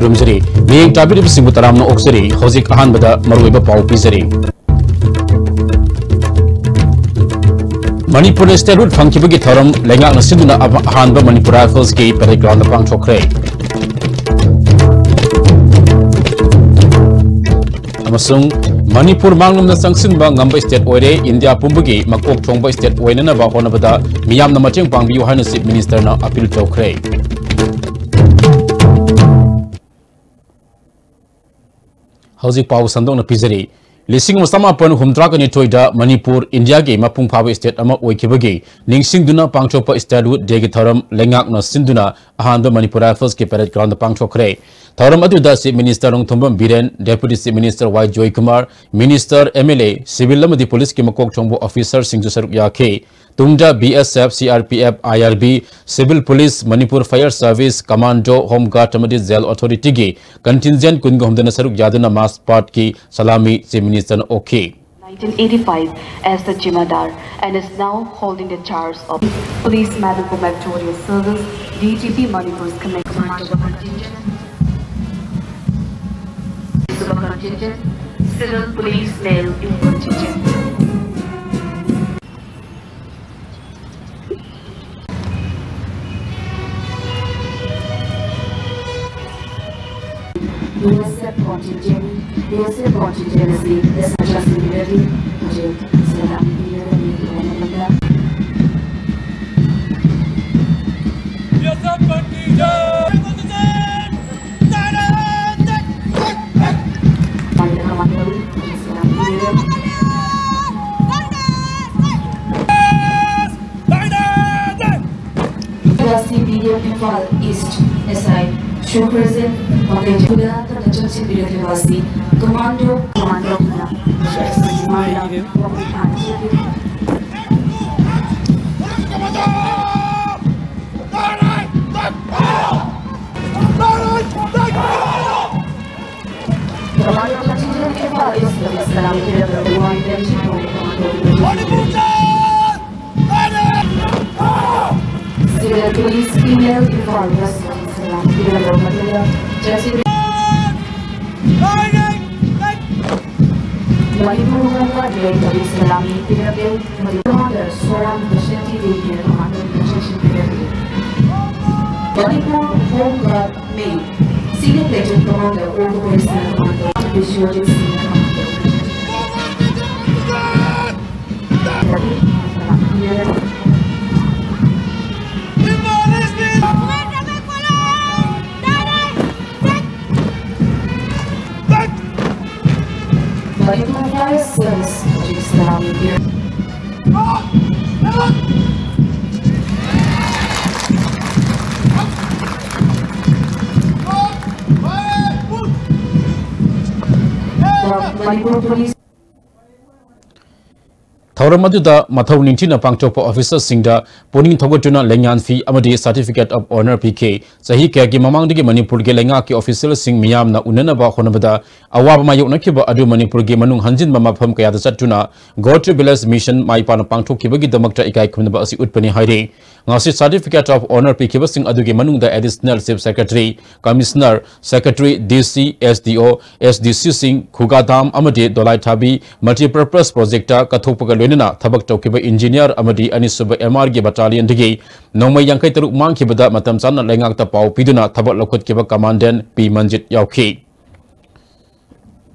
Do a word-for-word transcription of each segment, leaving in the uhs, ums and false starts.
ꯊꯝꯖꯔꯤ꯫ ꯃꯤꯠꯌꯦꯡ ꯇꯥꯕꯤꯔꯤꯕꯁꯤꯡꯕꯨ ꯇꯔꯥꯝꯅ ꯑꯣꯛꯆꯔꯤ꯫ ꯍꯧꯖꯤꯛ ꯑꯍꯥꯟꯕꯗ ꯃꯔꯨꯑꯣꯏꯕ ꯄꯥꯎ ꯄꯤꯖꯔꯤ꯫ ꯃꯅꯤꯄꯨꯔꯗ statehood ꯐꯪꯈꯤꯕꯒꯤ ꯊꯧꯔꯝ ꯂꯩꯉꯥꯛꯅ ꯁꯤꯟꯗꯨꯅ ꯑꯍꯥꯟꯕ ꯃꯅꯤꯄꯨꯔ ꯔꯥꯏꯐꯜꯁꯀꯤ parade ground ꯗ ꯄꯥꯡꯊꯣꯛꯈ꯭ꯔꯦ꯫ ꯑꯃꯁꯨꯡ ꯃꯅꯤꯄꯨꯔ ꯃꯥꯡꯂꯣꯝꯗ ꯆꯪꯁꯤꯟꯕ ꯉꯝꯕ state ꯑꯣꯏꯔꯦ꯫ ꯏꯟꯗꯤꯌꯥ ꯄꯨꯝꯕꯒꯤ ꯃꯀꯣꯛ ꯊꯣꯡꯕ state ꯑꯣꯏꯅꯅꯕ ꯍꯣꯠꯅꯕꯗ ꯃꯤꯌꯥꯝꯅ ꯃꯇꯦꯡ ꯄꯥꯡꯕꯤꯌꯨ ꯍꯥꯏꯅ Chief Minister ꯅ appeal ꯇꯧꯈ꯭ꯔꯦ꯫ ꯍꯧꯖꯤꯛ ꯄꯥꯎ ꯁꯟꯗꯣꯛꯅ ꯄꯤꯖꯔꯤ꯫ ꯂꯤꯁꯤꯡ ꯑꯃ ꯆꯃꯥꯄꯟ ꯍꯨꯝꯗ꯭ꯔꯥꯒ ꯅꯤꯊꯣꯏꯗ ꯃꯅꯤꯄꯨꯔ ꯏꯟꯗꯤꯌꯥꯒꯤ ꯃꯄꯨꯡ ꯐꯥꯕ state ꯑꯃ ꯑꯣꯏꯈꯤꯕꯒꯤ ꯅꯤꯡꯁꯤꯡꯗꯨꯅ ꯄꯥꯡꯊꯣꯛꯄ statehood day ꯒꯤ ꯊꯧꯔꯝ ꯂꯩꯉꯥꯛꯅ ꯁꯤꯟꯗꯨꯅ ꯑꯍꯥꯟꯕ ꯃꯅꯤꯄꯨꯔ ꯔꯥꯏꯐꯜꯁꯀꯤ parade ground ꯗ ꯄꯥꯡꯊꯣꯛꯈ꯭ꯔꯦ꯫ ꯊꯧꯔꯝ ꯑꯗꯨꯗ Chief Minister Nongthombam Biren, Deputy Chief Minister ꯋꯥꯏ ꯖꯣꯏꯀꯨꯃꯥꯔ, Minister, MLA, civil ꯑꯃꯗꯤ police ꯀꯤ ꯃꯀꯣꯛ ꯊꯣꯡꯕ officer ꯁꯤꯡꯁꯨ ꯁꯔꯨꯛ ꯌꯥꯈꯤ꯫ ꯇꯨꯡꯗ BSF, CRPF, IRB, Civil Police, Manipur Fire Service, Commando, Home Guard ꯑꯃꯗꯤ Jail Authority ꯒꯤ contingent ꯀꯨꯟꯒ ꯍꯨꯝꯗꯣꯏꯅ ꯁꯔꯨꯛ ꯌꯥꯗꯨꯅ march past ꯀꯤ ꯁꯂꯥꯃꯤ Chief Minister ꯅ ꯑꯣꯛꯈꯤ꯫ Nineteen eighty-five as the Jimadar and is now holding the charge of Police Medical Meritorious Service, DGP Manipur's Command Contingent, Super Contingent, Civil Police Male Infantry Contingent. BSF contingent, BSF contingent ꯑꯁꯤ ꯗꯤꯁꯃꯦꯟꯇꯜ ꯇꯧꯕꯤꯔꯒꯗꯤ ꯍꯧꯖꯤꯛ ꯁꯦꯅꯥꯄꯇꯤꯗ ꯂꯩꯔꯤꯕ ꯃꯇꯝꯗ BSF contingent! University B D M Imphal East S I Shukrazin Makeja Nation Security University Commando Commando Civil Police Female Imphal West. ꯄꯤꯔꯕ ꯃꯇꯨꯡꯗ ꯆꯠꯁꯤ꯫ ꯃꯅꯤꯄꯨꯔ ꯍꯣꯝꯒꯥꯔꯗ ꯂꯩꯊꯕꯤ ꯁꯂꯥꯃꯤ ꯄꯤꯔꯛꯂꯦ꯫ ꯃꯅꯤꯄꯨꯔ ꯀꯃꯥꯟꯗꯔ ꯁꯣꯔꯥꯝ ꯕꯁꯟꯇꯤ ꯗꯦꯕꯤꯅ ꯀꯃꯥꯟꯗꯔ ꯏꯟꯁꯇ꯭ꯔꯛꯁꯟ ꯄꯤꯔꯛꯂꯦ꯫ ꯃꯅꯤꯄꯨꯔ ꯍꯣꯝꯒꯥꯔꯗ ꯃꯦ ꯁꯤꯅꯤꯌꯔ ꯂꯦꯇꯦꯅꯦꯟ ꯀꯃꯥꯟꯗꯔ ꯑꯣ ꯀꯣꯔꯦꯁꯅ ꯀꯃꯥꯟꯗꯔ ꯕꯤꯁ꯭ꯋꯖꯤꯠ ꯁꯤꯡꯅ commander Manipur Fire Service Office Salami Pier. Manipur Police. ꯊꯧꯔꯝ ꯑꯗꯨꯗ ꯃꯊꯧ ꯅꯤꯡꯊꯤꯅ ꯄꯥꯡꯊꯣꯛꯄ ꯑꯣꯐꯤꯁꯔꯁꯤꯡꯗ ꯄꯨꯛꯅꯤꯡ ꯊꯧꯒꯠꯇꯨꯅ ꯂꯩꯉꯥꯛ ꯐꯤ ꯑꯃꯗꯤ Certificate of Honour ꯄꯤꯈꯤ꯫ ꯆꯍꯤ ꯀꯌꯥꯒꯤ ꯃꯃꯥꯡꯗꯒꯤ ꯃꯅꯤꯄꯨꯔꯒꯤ ꯂꯩꯉꯥꯛꯀꯤ ꯑꯣꯐꯤꯁꯤꯌꯦꯜꯁꯤꯡ ꯃꯤꯌꯥꯝꯅ ꯎꯅꯅꯕ ꯍꯣꯠꯅꯕꯗ ꯑꯋꯥꯕ ꯃꯥꯌꯣꯛꯅꯈꯤꯕ ꯑꯗꯨ ꯃꯅꯤꯄꯨꯔꯒꯤ ꯃꯅꯨꯡ ꯍꯟꯖꯤꯟꯕ ꯃꯐꯝ ꯀꯌꯥꯗ ꯆꯠꯇꯨꯅ Go to Village Mission ꯃꯥꯏ ꯄꯥꯛꯅ ꯄꯥꯡꯊꯣꯛꯈꯤꯕꯒꯤꯗꯃꯛꯇ ꯏꯀꯥꯏ ꯈꯨꯝꯅꯕ ꯑꯁꯤ ꯎꯠꯄꯅꯤ ꯍꯥꯏꯔꯤ꯫ ꯉꯁꯤ Certificate of Honour ꯄꯤꯈꯤꯕꯁꯤꯡ ꯑꯗꯨꯒꯤ ꯃꯅꯨꯡꯗ Additional Chief Secretary, Commissioner, Secretary, D C, S D O, S D C ꯁꯤꯡ, ꯈꯨꯒꯥ ꯗꯥꯝ ꯑꯃꯗꯤ ꯗꯣꯂꯥꯏ ꯊꯥꯕꯤ Multipurpose Project ꯀꯠꯊꯣꯛꯄꯒ ꯂꯣꯏꯅꯅ ꯊꯕꯛ ꯇꯧꯈꯤꯕ ꯏꯟꯖꯤꯅꯤꯌꯥꯔ ꯑꯃꯗꯤ ꯑꯅꯤꯁꯨꯕ M R ꯒꯤ ꯕꯠꯇꯥꯂꯤꯌꯟꯗꯒꯤ ꯅꯣꯡꯃꯩ ꯌꯥꯡꯈꯩ ꯇꯔꯨꯛ ꯃꯥꯡꯈꯤꯕꯗ ꯃꯇꯝ ꯆꯥꯅ ꯂꯩꯉꯥꯛꯇ ꯄꯥꯎ ꯄꯤꯗꯨꯅ ꯊꯕꯛ ꯂꯧꯈꯠꯈꯤꯕ Commandant ꯄꯤ ꯃꯟꯖꯤꯠ ꯌꯥꯎꯈꯤ꯫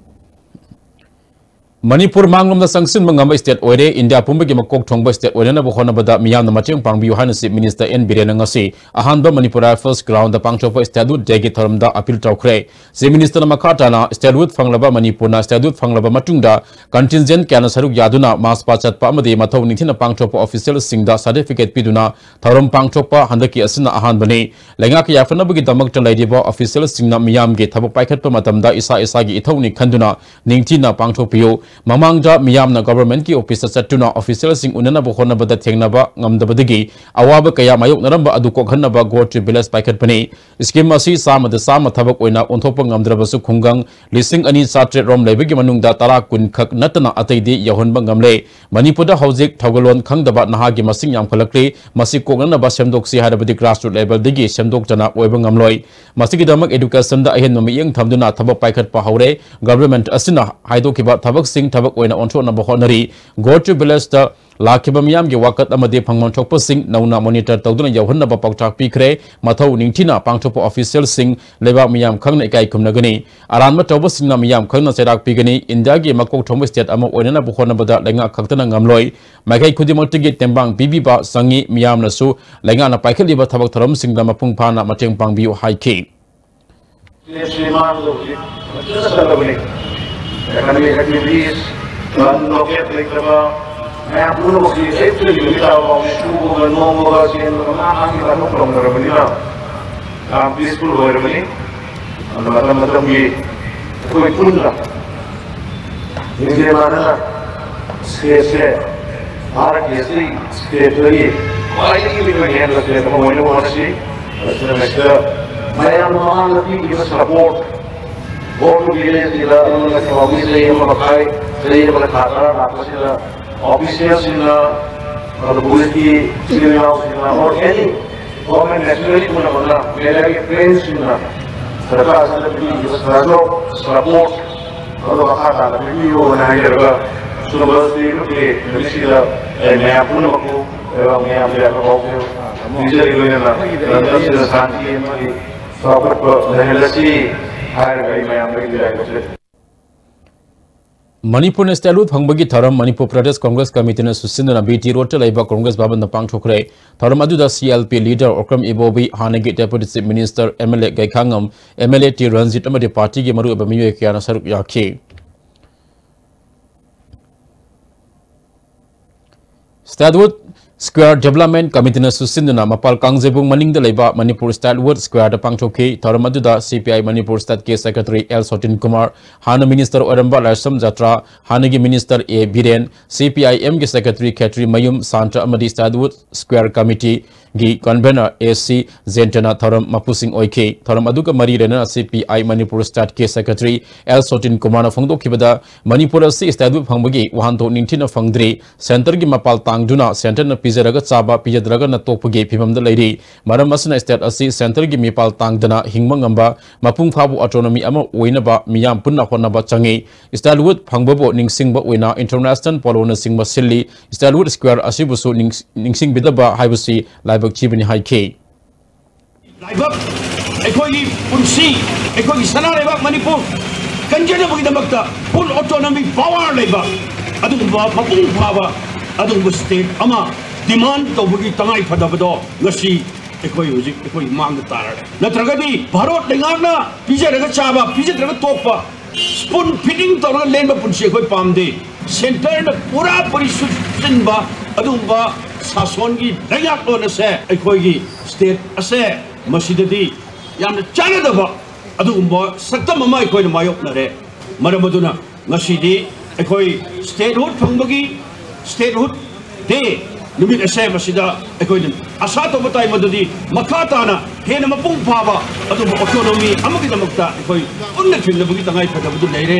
ꯃꯅꯤꯄꯨꯔ ꯃꯥꯡꯂꯣꯝꯗ ꯆꯪꯁꯤꯟꯕ ꯉꯝꯕ state ꯑꯣꯏꯔꯦ꯫ ꯏꯟꯗꯤꯌꯥ ꯄꯨꯝꯕꯒꯤ ꯃꯀꯣꯛ ꯊꯣꯡꯕ state ꯑꯣꯏꯅꯅꯕ ꯍꯣꯠꯅꯕꯗ ꯃꯤꯌꯥꯝꯅ ꯃꯇꯦꯡ ꯄꯥꯡꯕꯤꯌꯨ ꯍꯥꯏꯅ Chief Minister ꯑꯦꯟ ꯕꯤꯔꯦꯟꯅ ꯉꯁꯤ ꯑꯍꯥꯟꯕ Manipur Rifles ground ꯗ ꯄꯥꯡꯊꯣꯛꯄ Statehood Day ꯒꯤ ꯊꯧꯔꯝꯗ appeal ꯇꯧꯈ꯭ꯔꯦ꯫ Chief Minister ꯅ ꯃꯈꯥ ꯇꯥꯅ statehood ꯐꯪꯂꯕ ꯃꯅꯤꯄꯨꯔꯅ statehood ꯐꯪꯂꯕ ꯃꯇꯨꯡꯗ contingent ꯀꯌꯥꯅ ꯁꯔꯨꯛ ꯌꯥꯗꯨꯅ march past ꯆꯠꯄ ꯑꯃꯗꯤ ꯃꯊꯧ ꯅꯤꯡꯊꯤꯅ ꯄꯥꯡꯊꯣꯛꯄ official ꯁꯤꯡꯗ certificate ꯄꯤꯗꯨꯅ ꯊꯧꯔꯝ ꯄꯥꯡꯊꯣꯛꯄ ꯍꯟꯗꯛꯀꯤ ꯑꯁꯤꯅ ꯑꯍꯥꯟꯕꯅꯤ꯫ ꯂꯩꯉꯥꯛꯀꯤ ꯌꯥꯏꯐꯅꯕꯒꯤꯗꯃꯛꯇ ꯂꯩꯔꯤꯕ official ꯁꯤꯡꯅ ꯃꯤꯌꯥꯝꯒꯤ ꯊꯕꯛ ꯄꯥꯏꯈꯠꯄ ꯃꯇꯝꯗ ꯏꯁꯥ ꯏꯁꯥꯒꯤ ꯏꯊꯧꯅꯤ ꯈꯟꯗꯨꯅ ꯅꯤꯡꯊꯤꯅ ꯄꯥꯡꯊꯣꯛꯄꯤꯌꯨ꯫ ꯃꯃꯥꯡꯗ ꯃꯤꯌꯥꯝꯅ ꯒꯚꯔꯟꯃꯦꯟꯠꯀꯤ ꯑꯣꯐꯤꯁꯇ ꯆꯠꯇꯨꯅ ꯑꯣꯐꯤꯁꯤꯌꯦꯜꯁꯤꯡ ꯎꯅꯅꯕ ꯍꯣꯠꯅꯕꯗ ꯊꯦꯡꯅꯕ ꯉꯝꯗꯕꯗꯒꯤ ꯑꯋꯥꯕ ꯀꯌꯥ ꯃꯥꯌꯣꯛꯅꯔꯝꯕ ꯑꯗꯨ ꯀꯣꯛꯍꯟꯅꯕ Go to Village ꯄꯥꯏꯈꯠꯄꯅꯤ꯫ ꯁ꯭ꯀꯤꯝ ꯑꯁꯤ ꯆꯥꯝꯃꯗ ꯆꯥꯝꯃ ꯊꯕꯛ ꯑꯣꯏꯅ ꯑꯣꯟꯊꯣꯛꯄ ꯉꯝꯗ꯭ꯔꯕꯁꯨ ꯈꯨꯡꯒꯪ ꯂꯤꯁꯤꯡ ꯑꯅꯤ ꯆꯥꯇ꯭ꯔꯦꯠ ꯔꯣꯝ ꯂꯩꯕꯒꯤ ꯃꯅꯨꯡꯗ ꯇꯔꯥ ꯀꯨꯟ ꯈꯛ ꯅꯠꯇꯅ ꯑꯇꯩꯗꯤ ꯌꯧꯍꯟꯕ ꯉꯝꯂꯦ꯫ ꯃꯅꯤꯄꯨꯔꯗ ꯍꯧꯖꯤꯛ ꯊꯧꯒꯜꯂꯣꯟ ꯈꯪꯗꯕ ꯅꯍꯥꯒꯤ ꯃꯁꯤꯡ ꯌꯥꯝꯈꯠꯂꯛꯂꯤ꯫ ꯃꯁꯤ ꯀꯣꯛꯅꯅꯕ ꯁꯦꯝꯗꯣꯛꯁꯤ ꯍꯥꯏꯔꯕꯗꯤ grassroots levelꯗꯒꯤ ꯁꯦꯝꯗꯣꯛꯇꯅ ꯑꯣꯏꯕ ꯉꯝꯂꯣꯏ꯫ ꯃꯁꯤꯒꯤꯗꯃꯛ educationꯗ ꯑꯍꯦꯟꯕ ꯃꯤꯠꯌꯦꯡ ꯊꯝꯗꯨꯅ ꯊꯕꯛ ꯄꯥꯏꯈꯠꯄ ꯍꯧꯔꯦ꯫ Government ꯑꯁꯤꯅ ꯍꯥꯏꯗꯣꯛꯈꯤꯕ ꯊꯕꯛꯁꯤꯡ ꯊꯕꯛ ꯑꯣꯏꯅ ꯑꯣꯟꯊꯣꯛꯅꯕ ꯍꯣꯠꯅꯔꯤ꯫ Go to Villageꯇ ꯂꯥꯛꯈꯤꯕ ꯃꯤꯌꯥꯝꯒꯤ ꯋꯥꯀꯠ ꯑꯃꯗꯤ ꯐꯪꯐꯝ ꯊꯣꯛꯄꯁꯤꯡ ꯅꯧꯅ monitor ꯇꯧꯗꯨꯅ ꯌꯧꯍꯟꯅꯕ ꯄꯥꯎꯇꯥꯛ ꯄꯤꯈ꯭ꯔꯦ꯫ ꯃꯊꯧ ꯅꯤꯡꯊꯤꯅ ꯄꯥꯡꯊꯣꯛꯄ officialꯁꯤꯡ ꯂꯩꯕꯥꯛ ꯃꯤꯌꯥꯝ ꯈꯪꯅ ꯏꯀꯥꯏ ꯈꯨꯝꯅꯒꯅꯤ꯫ ꯑꯔꯥꯟꯕ ꯇꯧꯕꯁꯤꯡꯅ ꯃꯤꯌꯥꯝ ꯈꯪꯅ ꯆꯩꯔꯥꯛ ꯄꯤꯒꯅꯤ꯫ ꯏꯟꯗꯤꯌꯥꯒꯤ ꯃꯀꯣꯛ ꯊꯣꯡꯕ state ꯑꯃ ꯑꯣꯏꯅꯅꯕ ꯍꯣꯠꯅꯕꯗ ꯂꯩꯉꯥꯛ ꯈꯛꯇꯅ ꯉꯝꯂꯣꯏ꯫ ꯃꯥꯏꯀꯩ ꯈꯨꯗꯤꯡꯃꯛꯇꯒꯤ ꯇꯦꯡꯕꯥꯡ ꯄꯤꯕꯤꯕ ꯆꯪꯏ꯫ ꯃꯤꯌꯥꯝꯅꯁꯨ ꯂꯩꯉꯥꯛꯅ ꯄꯥꯏꯈꯠꯂꯤꯕ ꯊꯕꯛ ꯊꯧꯔꯝꯁꯤꯡꯗ ꯃꯄꯨꯡ ꯐꯥꯅ ꯃꯇꯦꯡ ꯄꯥꯡꯕꯤꯌꯨ ꯍꯥꯏꯈꯤ꯫ ꯁꯤ ꯃꯥꯡꯗ ꯍꯧꯖꯤꯛ ꯐꯖꯅ ꯆꯠꯂꯕꯅꯤ꯫ Economic activities, ꯕꯟ ꯕ꯭ꯂꯣꯀꯦꯠ ꯂꯩꯇꯕ, ꯃꯌꯥꯝ ꯄꯨꯝꯅꯃꯛꯁꯤ ꯑꯌꯨꯛꯇꯒꯤ ꯅꯨꯃꯤꯠ ꯇꯥꯕ ꯐꯥꯎ ꯁꯨꯕꯒ ꯅꯣꯝꯕꯒ ꯆꯦꯟꯕꯒ ꯃꯥ ꯃꯥꯒꯤ ꯊꯕꯛ ꯇꯧꯅꯔꯕꯅꯤꯅ ꯌꯥꯝ peaceful ꯑꯣꯏꯔꯕꯅꯤ꯫ ꯑꯗꯨꯅ ꯃꯇꯝ ꯃꯇꯝꯒꯤ ꯑꯩꯈꯣꯏ ꯄꯨꯟꯅ ꯂꯤꯡꯖꯦꯜ ꯃꯥꯟꯅꯅ stateꯁꯦ ꯚꯥꯔꯠꯀꯤ ꯑꯇꯩ stateꯇꯒꯤ ꯈ꯭ꯋꯥꯏꯗꯒꯤ ꯑꯩꯈꯣꯏ ꯍꯦꯟꯕ state ꯑꯃ ꯑꯣꯏꯅꯕ ꯍꯣꯠꯅꯁꯤ꯫ ꯑꯗꯨꯅ ꯃꯁꯤꯗ ꯃꯌꯥꯝꯅ ꯃꯃꯥꯡꯗ ꯄꯤꯈꯤꯕ support, Go to Villageꯁꯤꯗ ꯑꯗꯨꯝꯅ ꯊꯧꯔꯝꯒꯤ ꯆꯍꯤ ꯑꯃ ꯃꯈꯥꯏ, ꯆꯍꯤ ꯑꯃꯒ ꯊꯥ ꯇꯔꯥ ꯂꯥꯛꯄꯁꯤꯗ officialꯁꯤꯡꯅ, ꯑꯗꯨ policeꯀꯤ ꯏꯆꯤꯜ ꯏꯅꯥꯎꯁꯤꯡꯅ, or any government machinery ꯄꯨꯝꯅꯃꯛꯅ, mediaꯒꯤ friendsꯁꯤꯡꯅ ꯁꯔꯀꯥꯔꯁꯤꯗ ꯄꯤꯕꯤꯔꯤꯕ ꯁꯍꯖꯣꯒ, support ꯑꯗꯨ ꯃꯈꯥ ꯇꯥꯅ ꯄꯤꯕꯤꯌꯨꯅ ꯍꯥꯏꯖꯔꯒ, ꯁꯨꯝꯕ ꯁꯤꯕꯒꯤ ꯅꯨꯃꯤꯠꯁꯤꯗ ꯑꯩ ꯃꯌꯥꯝ ꯄꯨꯝꯅꯃꯛꯄꯨ, ꯂꯩꯕꯥꯛ ꯃꯤꯌꯥꯝꯗ ꯌꯥꯝꯅ ꯄꯥꯎꯖꯦꯜ ꯄꯤꯖꯔꯤ꯫ ꯂꯣꯏꯅꯅ ꯂꯝꯗꯝꯁꯤꯗ ꯁꯥꯟꯇꯤ ꯑꯃꯗꯤ ꯆꯥꯎꯈꯠꯄ ꯂꯩꯍꯜꯂꯁꯤ ꯍꯥꯏꯔꯒ ꯑꯩ ꯃꯌꯥꯝꯗꯒꯤ ꯕꯤꯗꯥꯏ ꯂꯧꯖꯔꯤ꯫ ꯃꯅꯤꯄꯨꯔ Nationalhood ꯐꯪꯕꯒꯤ ꯊꯧꯔꯝ ꯃꯅꯤꯄꯨꯔ ꯄ꯭ꯔꯗꯦꯁ ꯀꯪꯒ꯭ꯔꯦꯁ ꯀꯃꯤꯇꯤꯅ ꯁꯨꯁꯤꯟꯗꯨꯅ B T Roadꯇ ꯂꯩꯕ ꯀꯪꯒ꯭ꯔꯦꯁ ꯚꯕꯟꯗ ꯄꯥꯡꯊꯣꯛꯈ꯭ꯔꯦ꯫ ꯊꯧꯔꯝ ꯑꯗꯨꯗ C L P leader Okram ꯏꯕꯣꯕꯤ, ꯍꯥꯟꯅꯒꯤ Deputy Chief Minister, M L A ꯒꯩꯈꯥꯉꯝ, M L A T Ranjit ꯑꯃꯗꯤ ꯄꯥꯔꯇꯤꯒꯤ ꯃꯔꯨꯑꯣꯏꯕ ꯃꯤꯑꯣꯏ ꯀꯌꯥꯅ ꯁꯔꯨꯛ ꯌꯥꯈꯤ꯫ Statehood Square Development Committeeꯅ ꯁꯨꯁꯤꯟꯗꯨꯅ ꯃꯄꯥꯜ ꯀꯥꯡꯖꯩꯕꯨꯡ ꯃꯅꯤꯡꯗ ꯂꯩꯕ ꯃꯅꯤꯄꯨꯔ Stalwart Squareꯗ ꯄꯥꯡꯊꯣꯛꯈꯤ꯫ ꯊꯧꯔꯝ ꯑꯗꯨꯗ C P I Manipur Stateꯀꯤ Secretary L ꯁꯣꯇꯤꯟ Kumar, ꯍꯥꯟꯅ Minister ꯑꯣꯏꯔꯝꯕ ꯂꯥꯏꯁ꯭ꯔꯝ ꯖꯇ꯭ꯔꯥ, ꯍꯥꯟꯅꯒꯤ Minister A Biren, C P I Mꯒꯤ Secretary ꯈꯦꯇ꯭ꯔꯤ ꯃꯌꯨꯝ ꯁꯥꯟꯇ꯭ꯔ ꯑꯃꯗꯤ Stalwart Square Committeeꯒꯤ Convener A C ꯖꯦꯟꯇꯅ ꯊꯧꯔꯝ ꯃꯄꯨꯁꯤꯡ ꯑꯣꯏꯈꯤ꯫ ꯊꯧꯔꯝ ꯑꯗꯨꯒ ꯃꯔꯤ ꯂꯩꯅꯅ C P I Manipur Stateꯀꯤ Secretary L ꯁꯣꯇꯤꯟ ꯀꯨꯃꯥꯔꯅ ꯐꯣꯡꯗꯣꯛꯈꯤꯕꯗ, ꯃꯅꯤꯄꯨꯔ ꯑꯁꯤ Stalwart ꯐꯪꯕꯒꯤ ꯋꯥꯍꯟꯊꯣꯛ ꯅꯤꯡꯊꯤꯅ ꯐꯪꯗ꯭ꯔꯤ꯫ Centreꯒꯤ ꯃꯄꯥꯜ ꯇꯥꯡꯗꯨꯅ Centreꯅ ꯄꯤꯖꯔꯒ ꯆꯥꯕ, ꯄꯤꯖꯗ꯭ꯔꯒꯅ ꯇꯣꯛꯄꯒꯤ ꯐꯤꯚꯝꯗ ꯂꯩꯔꯤ꯫ ꯃꯔꯝ ꯑꯁꯤꯅ State ꯑꯁꯤ Centreꯒꯤ ꯃꯤꯄꯥꯜ ꯇꯥꯡꯗꯅ ꯍꯤꯡꯕ ꯉꯝꯕ ꯃꯄꯨꯡ ꯐꯥꯕ autonomy ꯑꯃ ꯑꯣꯏꯅꯕ ꯃꯤꯌꯥꯝ ꯄꯨꯟꯅ ꯍꯣꯠꯅꯕ ꯆꯪꯏ꯫ Stalwart ꯐꯪꯕꯕꯨ ꯅꯤꯡꯁꯤꯡꯕ ꯑꯣꯏꯅ international poloꯅꯆꯤꯡꯕ ꯁꯤꯜꯂꯤ꯫ Stalwart Square ꯑꯁꯤꯕꯨꯁꯨ ꯅꯤꯡꯁꯤꯡꯕꯤꯗꯕ ꯍꯥꯏꯕꯁꯤ ꯂꯥꯏꯕꯛ ꯊꯤꯕꯅꯤ ꯍꯥꯏꯈꯤ꯫ ꯂꯥꯏꯕꯛ, ꯑꯩꯈꯣꯏꯒꯤ ꯄꯨꯟꯁꯤ, ꯑꯩꯈꯣꯏꯒꯤ ꯁꯅꯥ ꯂꯩꯕꯥꯛ ꯃꯅꯤꯄꯨꯔ ꯀꯟꯖꯅꯕꯒꯤꯗꯃꯛꯇ full autonomy power ꯂꯩꯕ ꯑꯗꯨꯒꯨꯝꯕ ꯃꯄꯨꯡ ꯐꯥꯕ ꯑꯗꯨꯒꯨꯝꯕ state ꯑꯃ demand ꯇꯧꯕꯒꯤ ꯇꯉꯥꯏ ꯐꯗꯕꯗꯣ ꯉꯁꯤ ꯑꯩꯈꯣꯏ ꯍꯧꯖꯤꯛ ꯑꯩꯈꯣꯏ ꯃꯥꯡꯗ ꯇꯥꯔꯔꯦ꯫ ꯅꯠꯇ꯭ꯔꯒꯗꯤ ꯚꯥꯔꯠ ꯂꯩꯉꯥꯛꯅ ꯄꯤꯖꯔꯒ ꯆꯥꯕ, ꯄꯤꯖꯗ꯭ꯔꯒ ꯇꯣꯛꯄ, spoon feeding ꯇꯧꯔꯒ ꯂꯦꯟꯕ ꯄꯨꯟꯁꯤ ꯑꯩꯈꯣꯏ ꯄꯥꯝꯗꯦ꯫ Centreꯅ ꯄꯨꯔꯥ ꯄꯨꯔꯤ ꯁꯨꯞꯆꯤꯟꯕ ꯑꯗꯨꯒꯨꯝꯕ ꯁꯥꯁꯣꯟꯒꯤ ꯂꯩꯉꯥꯛꯂꯣꯟ ꯑꯁꯦ ꯑꯩꯈꯣꯏꯒꯤ state ꯑꯁꯦ ꯃꯁꯤꯗꯗꯤ ꯌꯥꯝꯅ ꯆꯥꯟꯅꯗꯕ ꯑꯗꯨꯒꯨꯝꯕ ꯁꯛꯇꯝ ꯑꯃ ꯑꯩꯈꯣꯏꯅ ꯃꯥꯌꯣꯛꯅꯔꯦ꯫ ꯃꯔꯝ ꯑꯗꯨꯅ ꯉꯁꯤꯗꯤ ꯑꯩꯈꯣꯏ statehood ꯐꯪꯕꯒꯤ statehood day ꯅꯨꯃꯤꯠ ꯑꯁꯦ ꯃꯁꯤꯗ ꯑꯩꯈꯣꯏꯅ ꯑꯁꯥ ꯇꯧꯕ ꯇꯥꯏ ꯃꯗꯨꯗꯤ ꯃꯈꯥ ꯇꯥꯅ ꯍꯦꯟꯅ ꯃꯄꯨꯡ ꯐꯥꯕ ꯑꯗꯨꯒꯨꯝꯕ autonomy ꯑꯃꯒꯤꯗꯃꯛꯇ ꯑꯩꯈꯣꯏ ꯄꯨꯟꯅ ꯊꯤꯡꯅꯕꯒꯤ ꯇꯉꯥꯏ ꯐꯗꯕꯗꯨ ꯂꯩꯔꯦ꯫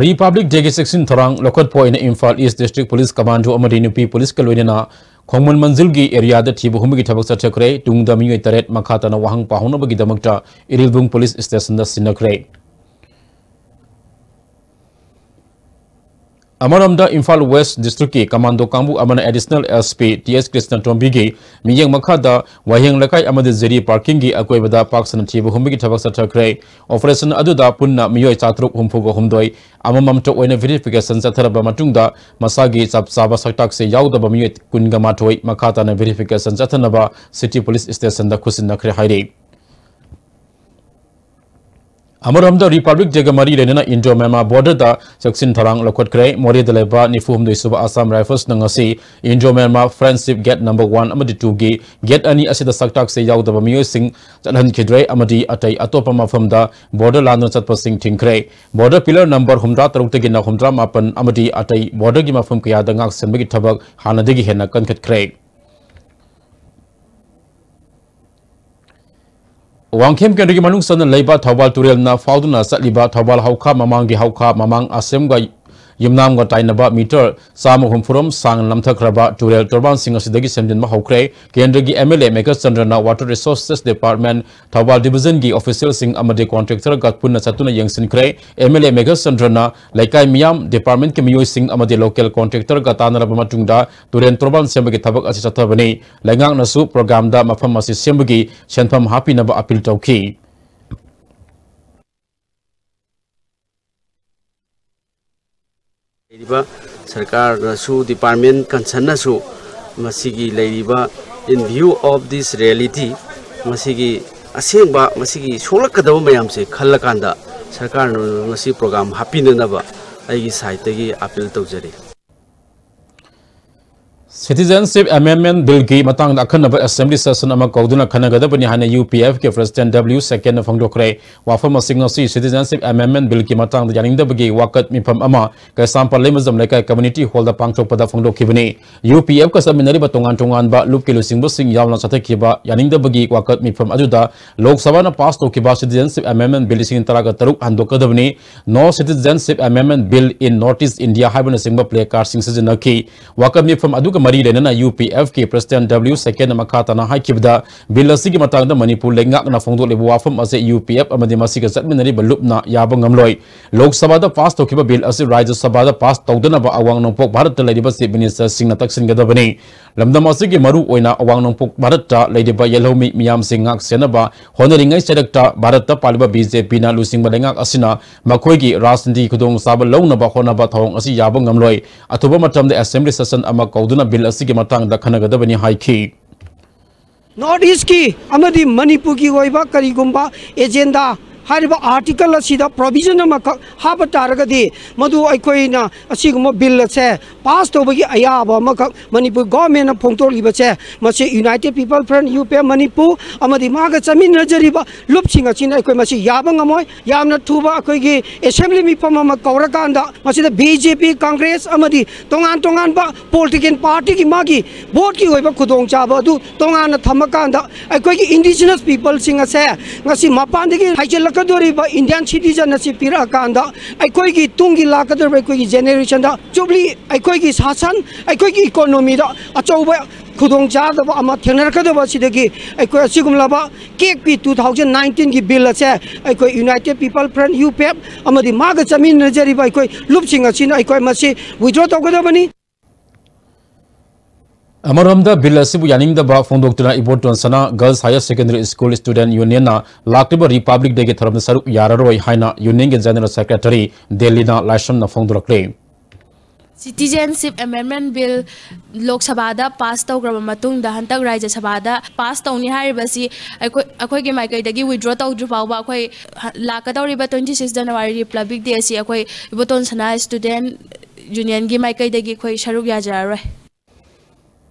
Republic Dayꯒꯤ ꯆꯦꯛꯁꯤꯟ ꯊꯧꯔꯥꯡ ꯂꯧꯈꯠꯄ ꯑꯣꯏꯅ Imphal East District Police Commando ꯑꯃꯗꯤ ꯅꯨꯄꯤ policeꯀ ꯂꯣꯏꯅꯅ ꯈꯣꯡꯃꯟ ꯃꯟꯖꯤꯜꯒꯤ areaꯗ ꯊꯤꯕ ꯍꯨꯝꯕꯒꯤ ꯊꯕꯛ ꯆꯠꯊꯈ꯭ꯔꯦ꯫ ꯇꯨꯡꯗ ꯃꯤꯑꯣꯏ ꯇꯔꯦꯠ ꯃꯈꯥ ꯇꯥꯅ ꯋꯥꯍꯪ ꯄꯥꯎꯍꯧꯅꯕꯒꯤꯗꯃꯛꯇ ꯏꯔꯤꯜꯕꯨꯡ Police Stationꯗ ꯁꯤꯟꯅꯈ꯭ꯔꯦ꯫ ꯑꯃꯔꯣꯝꯗ ꯏꯝꯐꯥꯜ West Districtꯀꯤ commando ꯀꯥꯡꯕꯨ ꯑꯃꯅ Additional S P T S ꯀ꯭ꯔꯤꯁꯅꯇꯣꯝꯕꯤꯒꯤ ꯃꯤꯠꯌꯦꯡ ꯃꯈꯥꯗ ꯋꯥꯍꯦꯡ ꯂꯩꯀꯥꯏ ꯑꯃꯗꯤ ꯖꯤꯔꯤ parkingꯒꯤ ꯑꯀꯣꯏꯕꯗ ꯄꯥꯛ ꯁꯟꯅ ꯊꯤꯕ ꯍꯨꯝꯕꯒꯤ ꯊꯕꯛ ꯆꯠꯊꯈ꯭ꯔꯦ꯫ Operation ꯑꯗꯨꯗ ꯄꯨꯟꯅ ꯃꯤꯑꯣꯏ ꯆꯥꯇ꯭ꯔꯨꯛ ꯍꯨꯝꯐꯨꯒ ꯍꯨꯝꯗꯣꯏ ꯑꯃꯃꯝꯇ ꯑꯣꯏꯅ verification ꯆꯠꯊꯔꯕ ꯃꯇꯨꯡꯗ ꯃꯁꯥꯒꯤ ꯆꯞ ꯆꯥꯕ ꯁꯛꯇꯥꯛꯁꯦ ꯌꯥꯎꯗꯕ ꯃꯤꯑꯣꯏ ꯀꯨꯟꯒ ꯃꯥꯊꯣꯏ ꯃꯈꯥ ꯇꯥꯅ verification ꯆꯠꯊꯅꯕ City Police Stationꯗ ꯈꯨꯠꯁꯤꯟꯅꯈ꯭ꯔꯦ ꯍꯥꯏꯔꯤ꯫ ꯑꯃꯔꯣꯝꯗ, Republic Day ꯒ ꯃꯔꯤ ꯂꯩꯅꯅ Indo-Myanmar border ꯗ ꯆꯦꯛꯁꯤꯟ ꯊꯧꯔꯥꯡ ꯂꯧꯈꯠꯈ꯭ꯔꯦ꯫ ꯃꯣꯔꯦꯗ ꯂꯩꯕ ꯅꯤꯐꯨ ꯍꯨꯝꯗꯣꯏ ꯁꯨꯕ Assam Rifles ꯅ ꯉꯁꯤ Indo-Myanmar Friendship Gate number one ꯑꯃꯗꯤ two ꯒꯤ gate ꯑꯅꯤ ꯑꯁꯤꯗ ꯁꯛꯇꯥꯛꯁꯦ ꯌꯥꯎꯗꯕ ꯃꯤꯑꯣꯏꯁꯤꯡ ꯆꯠꯍꯟꯈꯤꯗ꯭ꯔꯦ ꯑꯃꯗꯤ ꯑꯇꯩ ꯑꯇꯣꯞꯄ ꯃꯐꯝꯗ border ꯂꯥꯟꯗꯨꯅ ꯆꯠꯄꯁꯤꯡ ꯊꯤꯡꯈ꯭ꯔꯦ꯫ Border pillar number ꯍꯨꯝꯗ꯭ꯔꯥ ꯇꯔꯨꯛꯇꯒꯤꯅ ꯍꯨꯝꯗ꯭ꯔꯥ ꯃꯥꯄꯟ ꯑꯃꯗꯤ ꯑꯇꯩ border ꯒꯤ ꯃꯐꯝ ꯀꯌꯥꯗ ꯉꯥꯛ ꯁꯦꯟꯕꯒꯤ ꯊꯕꯛ ꯍꯥꯟꯅꯗꯒꯤ ꯍꯦꯟꯅ ꯀꯟꯈꯠꯈ꯭ꯔꯦ꯫ ꯋꯥꯡꯈꯦꯝ ꯀꯦꯟꯗ꯭ꯔꯒꯤ ꯃꯅꯨꯡ ꯆꯟꯅ ꯂꯩꯕ ꯊꯧꯕꯥꯜ ꯇꯨꯔꯦꯜꯅ ꯐꯥꯎꯗꯨꯅ ꯆꯠꯂꯤꯕ ꯊꯧꯕꯥꯜ ꯍꯧꯈꯥ ꯃꯃꯥꯡꯒꯤ ꯍꯧꯈꯥ ꯃꯃꯥꯡ ꯑꯁꯦꯝꯒ ꯌꯨꯝꯅꯥꯝꯒ ꯇꯥꯏꯅꯕ meter ꯆꯥꯝꯃ ꯍꯨꯝꯐꯨꯔꯣꯝ ꯁꯥꯡꯅ ꯂꯝꯊꯈ꯭ꯔꯕ ꯇꯨꯔꯦꯜ ꯇꯣꯔꯕꯥꯟꯁꯤꯡ ꯑꯁꯤꯗꯒꯤ ꯁꯦꯝꯖꯤꯟꯕ ꯍꯧꯈ꯭ꯔꯦ꯫ ꯀꯦꯟꯗ꯭ꯔꯒꯤ M L A ꯃꯦꯘꯆꯟꯗ꯭ꯔꯅ Water Resources Department, Thoubal division ꯒꯤ official ꯁꯤꯡ ꯑꯃꯗꯤ contractor ꯒ ꯄꯨꯟꯅ ꯆꯠꯇꯨꯅ ꯌꯦꯡꯁꯤꯟꯈ꯭ꯔꯦ꯫ M L A ꯃꯦꯘꯆꯟꯗ꯭ꯔꯅ ꯂꯩꯀꯥꯏ ꯃꯤꯌꯥꯝ, department ꯀꯤ ꯃꯤꯑꯣꯏꯁꯤꯡ ꯑꯃꯗꯤ local contractor ꯒ ꯇꯥꯟꯅꯔꯕ ꯃꯇꯨꯡꯗ ꯇꯨꯔꯦꯜ ꯇꯣꯔꯕꯥꯟ ꯁꯦꯝꯕꯒꯤ ꯊꯕꯛ ꯑꯁꯤ ꯆꯠꯊꯕꯅꯤ꯫ ꯂꯩꯉꯥꯛꯅꯁꯨ program ꯗ ꯃꯐꯝ ꯑꯁꯤ ꯁꯦꯝꯕꯒꯤ ꯁꯦꯟꯐꯝ ꯍꯥꯞꯄꯤꯅꯕ appeal ꯇꯧꯈꯤ꯫ ꯂꯩꯔꯤꯕ ꯁꯔꯀꯥꯔꯅꯁꯨ, department concern ꯅꯁꯨ ꯃꯁꯤꯒꯤ ꯂꯩꯔꯤꯕ, in view of this reality, ꯃꯁꯤꯒꯤ ꯑꯁꯦꯡꯕ, ꯃꯁꯤꯒꯤ ꯁꯣꯛꯂꯛꯀꯗꯕ ꯃꯌꯥꯝꯁꯦ ꯈꯜꯂꯀꯥꯟꯗ ꯁꯔꯀꯥꯔꯅ ꯃꯁꯤ program ꯍꯥꯞꯄꯤꯅꯅꯕ ꯑꯩꯒꯤ side ꯇꯒꯤ appeal ꯇꯧꯖꯔꯤ꯫ Citizenship Amendment Bill ꯒꯤ ꯃꯇꯥꯡꯗ ꯑꯈꯟꯅꯕ assembly session ꯑꯃ ꯀꯧꯗꯨꯅ ꯈꯟꯅꯒꯗꯕꯅꯤ ꯍꯥꯏꯅ U P F ꯀꯤ President W ꯁꯦꯀꯦꯟꯅ ꯐꯣꯡꯗꯣꯛꯈ꯭ꯔꯦ꯫ ꯋꯥꯐꯝ ꯑꯁꯤ ꯉꯁꯤ Citizenship Amendment Bill ꯒꯤ ꯃꯇꯥꯡꯗ ꯌꯥꯅꯤꯡꯗꯕꯒꯤ ꯋꯥꯀꯠ ꯃꯤꯐꯝ ꯑꯃ ꯀꯩꯁꯥꯝꯄꯥꯠ ꯂꯩꯃꯖꯝ ꯂꯩꯀꯥꯏ community hall ꯗ ꯄꯥꯡꯊꯣꯛꯄꯗ ꯐꯣꯡꯗꯣꯛꯈꯤꯕꯅꯤ꯫ U P F ꯀ ꯆꯠꯃꯤꯟꯅꯔꯤꯕ ꯇꯣꯉꯥꯟ ꯇꯣꯉꯥꯟꯕ ꯂꯨꯞꯀꯤ ꯂꯨꯆꯤꯡꯕꯁꯤꯡ ꯌꯥꯎꯅ ꯆꯠꯊꯈꯤꯕ ꯌꯥꯅꯤꯡꯗꯕꯒꯤ ꯋꯥꯀꯠ ꯃꯤꯐꯝ ꯑꯗꯨꯗ ꯂꯣꯛ ꯁꯚꯥꯅ pass ꯇꯧꯈꯤꯕ Citizenship Amendment Bill ꯂꯤꯁꯤꯡ ꯇꯔꯥꯒ ꯇꯔꯨꯛ ꯍꯟꯗꯣꯛꯀꯗꯕꯅꯤ, No Citizenship Amendment Bill in North East India ꯍꯥꯏꯕꯅꯆꯤꯡꯕ placard ꯁꯤꯡ ꯁꯤꯖꯤꯟꯅꯈꯤ꯫ ꯋꯥꯀꯠ ꯃꯤꯐꯝ ꯑꯗꯨꯒ ꯃꯔꯤ ꯂꯩꯅꯅ U P F ꯀꯤ President W ꯁꯦꯀꯦꯟꯅ ꯃꯈꯥ ꯇꯥꯅ ꯍꯥꯏꯈꯤꯕꯗ, bill ꯑꯁꯤꯒꯤ ꯃꯇꯥꯡꯗ ꯃꯅꯤꯄꯨꯔ ꯂꯩꯉꯥꯛꯅ ꯐꯣꯡꯗꯣꯛꯂꯤꯕ ꯋꯥꯐꯝ ꯑꯁꯤ U P F ꯑꯃꯗꯤ ꯃꯁꯤꯒ ꯆꯠꯃꯤꯟꯅꯔꯤꯕ ꯂꯨꯞꯅ ꯌꯥꯕ ꯉꯝꯂꯣꯏ꯫ ꯂꯣꯛ ꯁꯚꯥꯗ pass ꯇꯧꯈꯤꯕ bill ꯑꯁꯤ ꯔꯥꯖ꯭ꯌ ꯁꯚꯥꯗ pass ꯇꯧꯗꯅꯕ ꯑꯋꯥꯡ ꯅꯣꯡꯄꯣꯛ ꯚꯥꯔꯠꯇ ꯂꯩꯔꯤꯕ chief minister ꯁꯤꯡꯅ ꯇꯛꯁꯤꯟꯒꯗꯕꯅꯤ꯫ ꯂꯝꯗꯝ ꯑꯁꯤꯒꯤ ꯃꯔꯨ ꯑꯣꯏꯅ ꯑꯋꯥꯡ ꯅꯣꯡꯄꯣꯛ ꯚꯥꯔꯠꯇ ꯂꯩꯔꯤꯕ ꯌꯦꯜꯍꯧꯃꯤ ꯃꯤꯌꯥꯝꯁꯤꯡ ꯉꯥꯛ ꯁꯦꯟꯅꯕ ꯍꯣꯠꯅꯔꯤꯉꯩ ꯆꯩꯔꯛꯇ ꯚꯥꯔꯠꯇ ꯄꯥꯜꯂꯤꯕ B J P ꯅ ꯂꯨꯆꯤꯡꯕ ꯂꯩꯉꯥꯛ ꯑꯁꯤꯅ ꯃꯈꯣꯏꯒꯤ ꯔꯥꯖꯅꯤꯇꯤ ꯈꯨꯗꯣꯡꯆꯥꯕ ꯂꯧꯅꯕ ꯍꯣꯠꯅꯕ ꯊꯧꯑꯣꯡ ꯑꯁꯤ ꯌꯥꯕ ꯉꯝꯂꯣꯏ꯫ ꯑꯊꯨꯕ ꯃꯇꯝꯗ assembly session ꯑꯃ ꯀꯧꯗꯨꯅ bill ꯑꯁꯤꯒꯤ ꯃꯇꯥꯡꯗ ꯈꯟꯅꯒꯗꯕꯅꯤ ꯍꯥꯏꯈꯤ꯫ North East ꯀꯤ ꯑꯃꯗꯤ ꯃꯅꯤꯄꯨꯔꯒꯤ ꯑꯣꯏꯕ ꯀꯔꯤꯒꯨꯝꯕ agenda ꯍꯥꯏꯔꯤꯕ ꯑꯥꯔꯇꯤꯀꯜ ꯑꯁꯤꯗ ꯄ꯭ꯔꯣꯚꯤꯖꯟ ꯑꯃꯈꯛ ꯍꯥꯞꯄ ꯇꯥꯔꯒꯗꯤ, ꯃꯗꯨ ꯑꯩꯈꯣꯏꯅ ꯑꯁꯤꯒꯨꯝꯕ ꯕꯤꯜ ꯑꯁꯦ ꯄꯥꯁ ꯇꯧꯕꯒꯤ ꯑꯌꯥꯕ ꯑꯃꯈꯛ ꯃꯅꯤꯄꯨꯔ ꯒꯣꯔꯃꯦꯟꯅ ꯐꯣꯡꯗꯣꯛꯂꯤꯕꯁꯦ, ꯃꯁꯤ united people front, U P F Manipur, ꯑꯃꯗꯤ ꯃꯥꯒ ꯆꯠꯃꯤꯟꯅꯖꯔꯤꯕ ꯂꯨꯞꯁꯤꯡ ꯑꯁꯤꯅ ꯑꯩꯈꯣꯏ ꯃꯁꯤ ꯌꯥꯕ ꯉꯝꯃꯣꯏ꯫ ꯌꯥꯝꯅ ꯊꯨꯕ ꯑꯩꯈꯣꯏꯒꯤ ꯑꯦꯁꯦꯝꯕ꯭ꯂꯤ ꯃꯤꯐꯝ ꯑꯃ ꯀꯧꯔꯀꯥꯟꯗ ꯃꯁꯤꯗ ꯕꯤ ꯖꯦ ꯄꯤ, ꯀꯪꯒ꯭ꯔꯦꯁ ꯑꯃꯗꯤ ꯇꯣꯉꯥꯟ ꯇꯣꯉꯥꯟꯕ ꯄꯣꯂꯤꯇꯤꯀꯦꯜ ꯄꯥꯔꯇꯤꯒꯤ ꯃꯥꯒꯤ ꯚꯣꯠꯀꯤ ꯑꯣꯏꯕ ꯈꯨꯗꯣꯡꯆꯥꯕ ꯑꯗꯨ ꯇꯣꯉꯥꯟꯅ ꯊꯝꯃꯀꯥꯟꯗ, ꯑꯩꯈꯣꯏꯒꯤ ꯏꯟꯗꯤꯖꯤꯅꯁ ꯄꯤꯄꯜꯁꯤꯡ ꯑꯁꯦ ꯉꯁꯤ ꯃꯄꯥꯟꯗꯒꯤ ꯍꯥꯏꯖꯤꯜꯂꯛꯀꯗꯧꯔꯤꯕ ꯏꯟꯗꯤꯌꯥꯟ ꯁꯤꯇꯤꯖꯟ ꯑꯁꯤ ꯄꯤꯔꯛꯑꯀꯥꯟꯗ, ꯑꯩꯈꯣꯏꯒꯤ ꯇꯨꯡꯒꯤ ꯂꯥꯛꯀꯗꯧꯔꯤꯕ ꯑꯩꯈꯣꯏꯒꯤ ꯖꯦꯅꯦꯔꯦꯁꯟꯗ ꯖꯨꯕ꯭ꯂꯤ, ꯑꯩꯈꯣꯏꯒꯤ ꯁꯥꯁꯟ, ꯑꯩꯈꯣꯏꯒꯤ ꯏꯀꯣꯅꯣꯃꯤꯗ ꯑꯆꯧꯕ ꯈꯨꯗꯣꯡꯆꯥꯗꯕ ꯑꯃ ꯊꯦꯡꯅꯔꯛꯀꯗꯕ ꯑꯁꯤꯗꯒꯤ ꯑꯩꯈꯣꯏ ꯑꯁꯤꯒꯨꯝꯂꯕ ꯀꯦꯛ ꯄꯤ ꯇꯨ ꯊꯥꯎꯖꯟ ꯅꯥꯏꯟꯇꯤꯟꯒꯤ ꯕꯤꯜ ꯑꯁꯦ ꯑꯩꯈꯣꯏ united people front, U P F, ꯑꯃꯗꯤ ꯃꯥꯒ ꯆꯠꯃꯤꯟꯅꯖꯔꯤꯕ ꯑꯩꯈꯣꯏ ꯂꯨꯞꯁꯤꯡ ꯑꯁꯤꯅ ꯑꯩꯈꯣꯏ ꯃꯁꯤ ꯋꯤꯗ꯭ꯔꯣ ꯇꯧꯒꯗꯕꯅꯤ꯫ ꯑꯃꯔꯣꯝꯗ, ꯕꯤꯜ ꯑꯁꯤꯕꯨ ꯌꯥꯅꯤꯡꯗꯕ ꯐꯣꯡꯗꯣꯛꯇꯨꯅ Ibotonsana girls higher secondary school student ꯌꯨꯅꯤꯌꯟꯅ ꯂꯥꯛꯂꯤꯕ ꯔꯤꯄꯕ꯭ꯂꯤꯛ ꯗꯦꯒꯤ ꯊꯧꯔꯝꯗ ꯁꯔꯨꯛ ꯌꯥꯔꯔꯣꯏ ꯍꯥꯏꯅ ꯌꯨꯅꯤꯌꯟꯒꯤ ꯖꯦꯅꯔꯦꯜ ꯁꯦꯀ꯭ꯔꯦꯇꯔꯤ ꯗꯦꯂꯤꯅꯥ ꯂꯥꯏꯁ꯭ꯔꯝꯅ ꯐꯣꯡꯗꯣꯔꯛꯂꯤ꯫ Citizenship Amendment Bill ꯂꯣꯛ ꯁꯚꯥꯗ ꯄꯥꯁ ꯇꯧꯈ꯭ꯔꯕ ꯃꯇꯨꯡꯗ, ꯍꯟꯗꯛ ꯔꯥꯖ꯭ꯌ ꯁꯚꯥꯗ ꯄꯥꯁ ꯇꯧꯅꯤ ꯍꯥꯏꯔꯤꯕꯁꯤ ꯑꯩꯈꯣꯏ, ꯑꯩꯈꯣꯏꯒꯤ ꯃꯥꯏꯀꯩꯗꯒꯤ ꯋꯤꯗ꯭ꯔꯣ ꯇꯧꯗ꯭ꯔꯤ ꯐꯥꯎꯕ, ꯑꯩꯈꯣꯏ ꯂꯥꯛꯀꯗꯧꯔꯤꯕ twenty six January Republic Day ꯑꯁꯤ ꯑꯩꯈꯣꯏ ꯏꯕꯣꯇꯣꯟ ꯁꯅꯥ ꯁ꯭ꯇꯨꯗꯦꯟꯠ ꯌꯨꯅꯤꯌꯟꯒꯤ ꯃꯥꯏꯀꯩꯗꯒꯤ ꯑꯩꯈꯣꯏ ꯁꯔꯨꯛ ꯌꯥꯖꯔꯔꯣꯏ꯫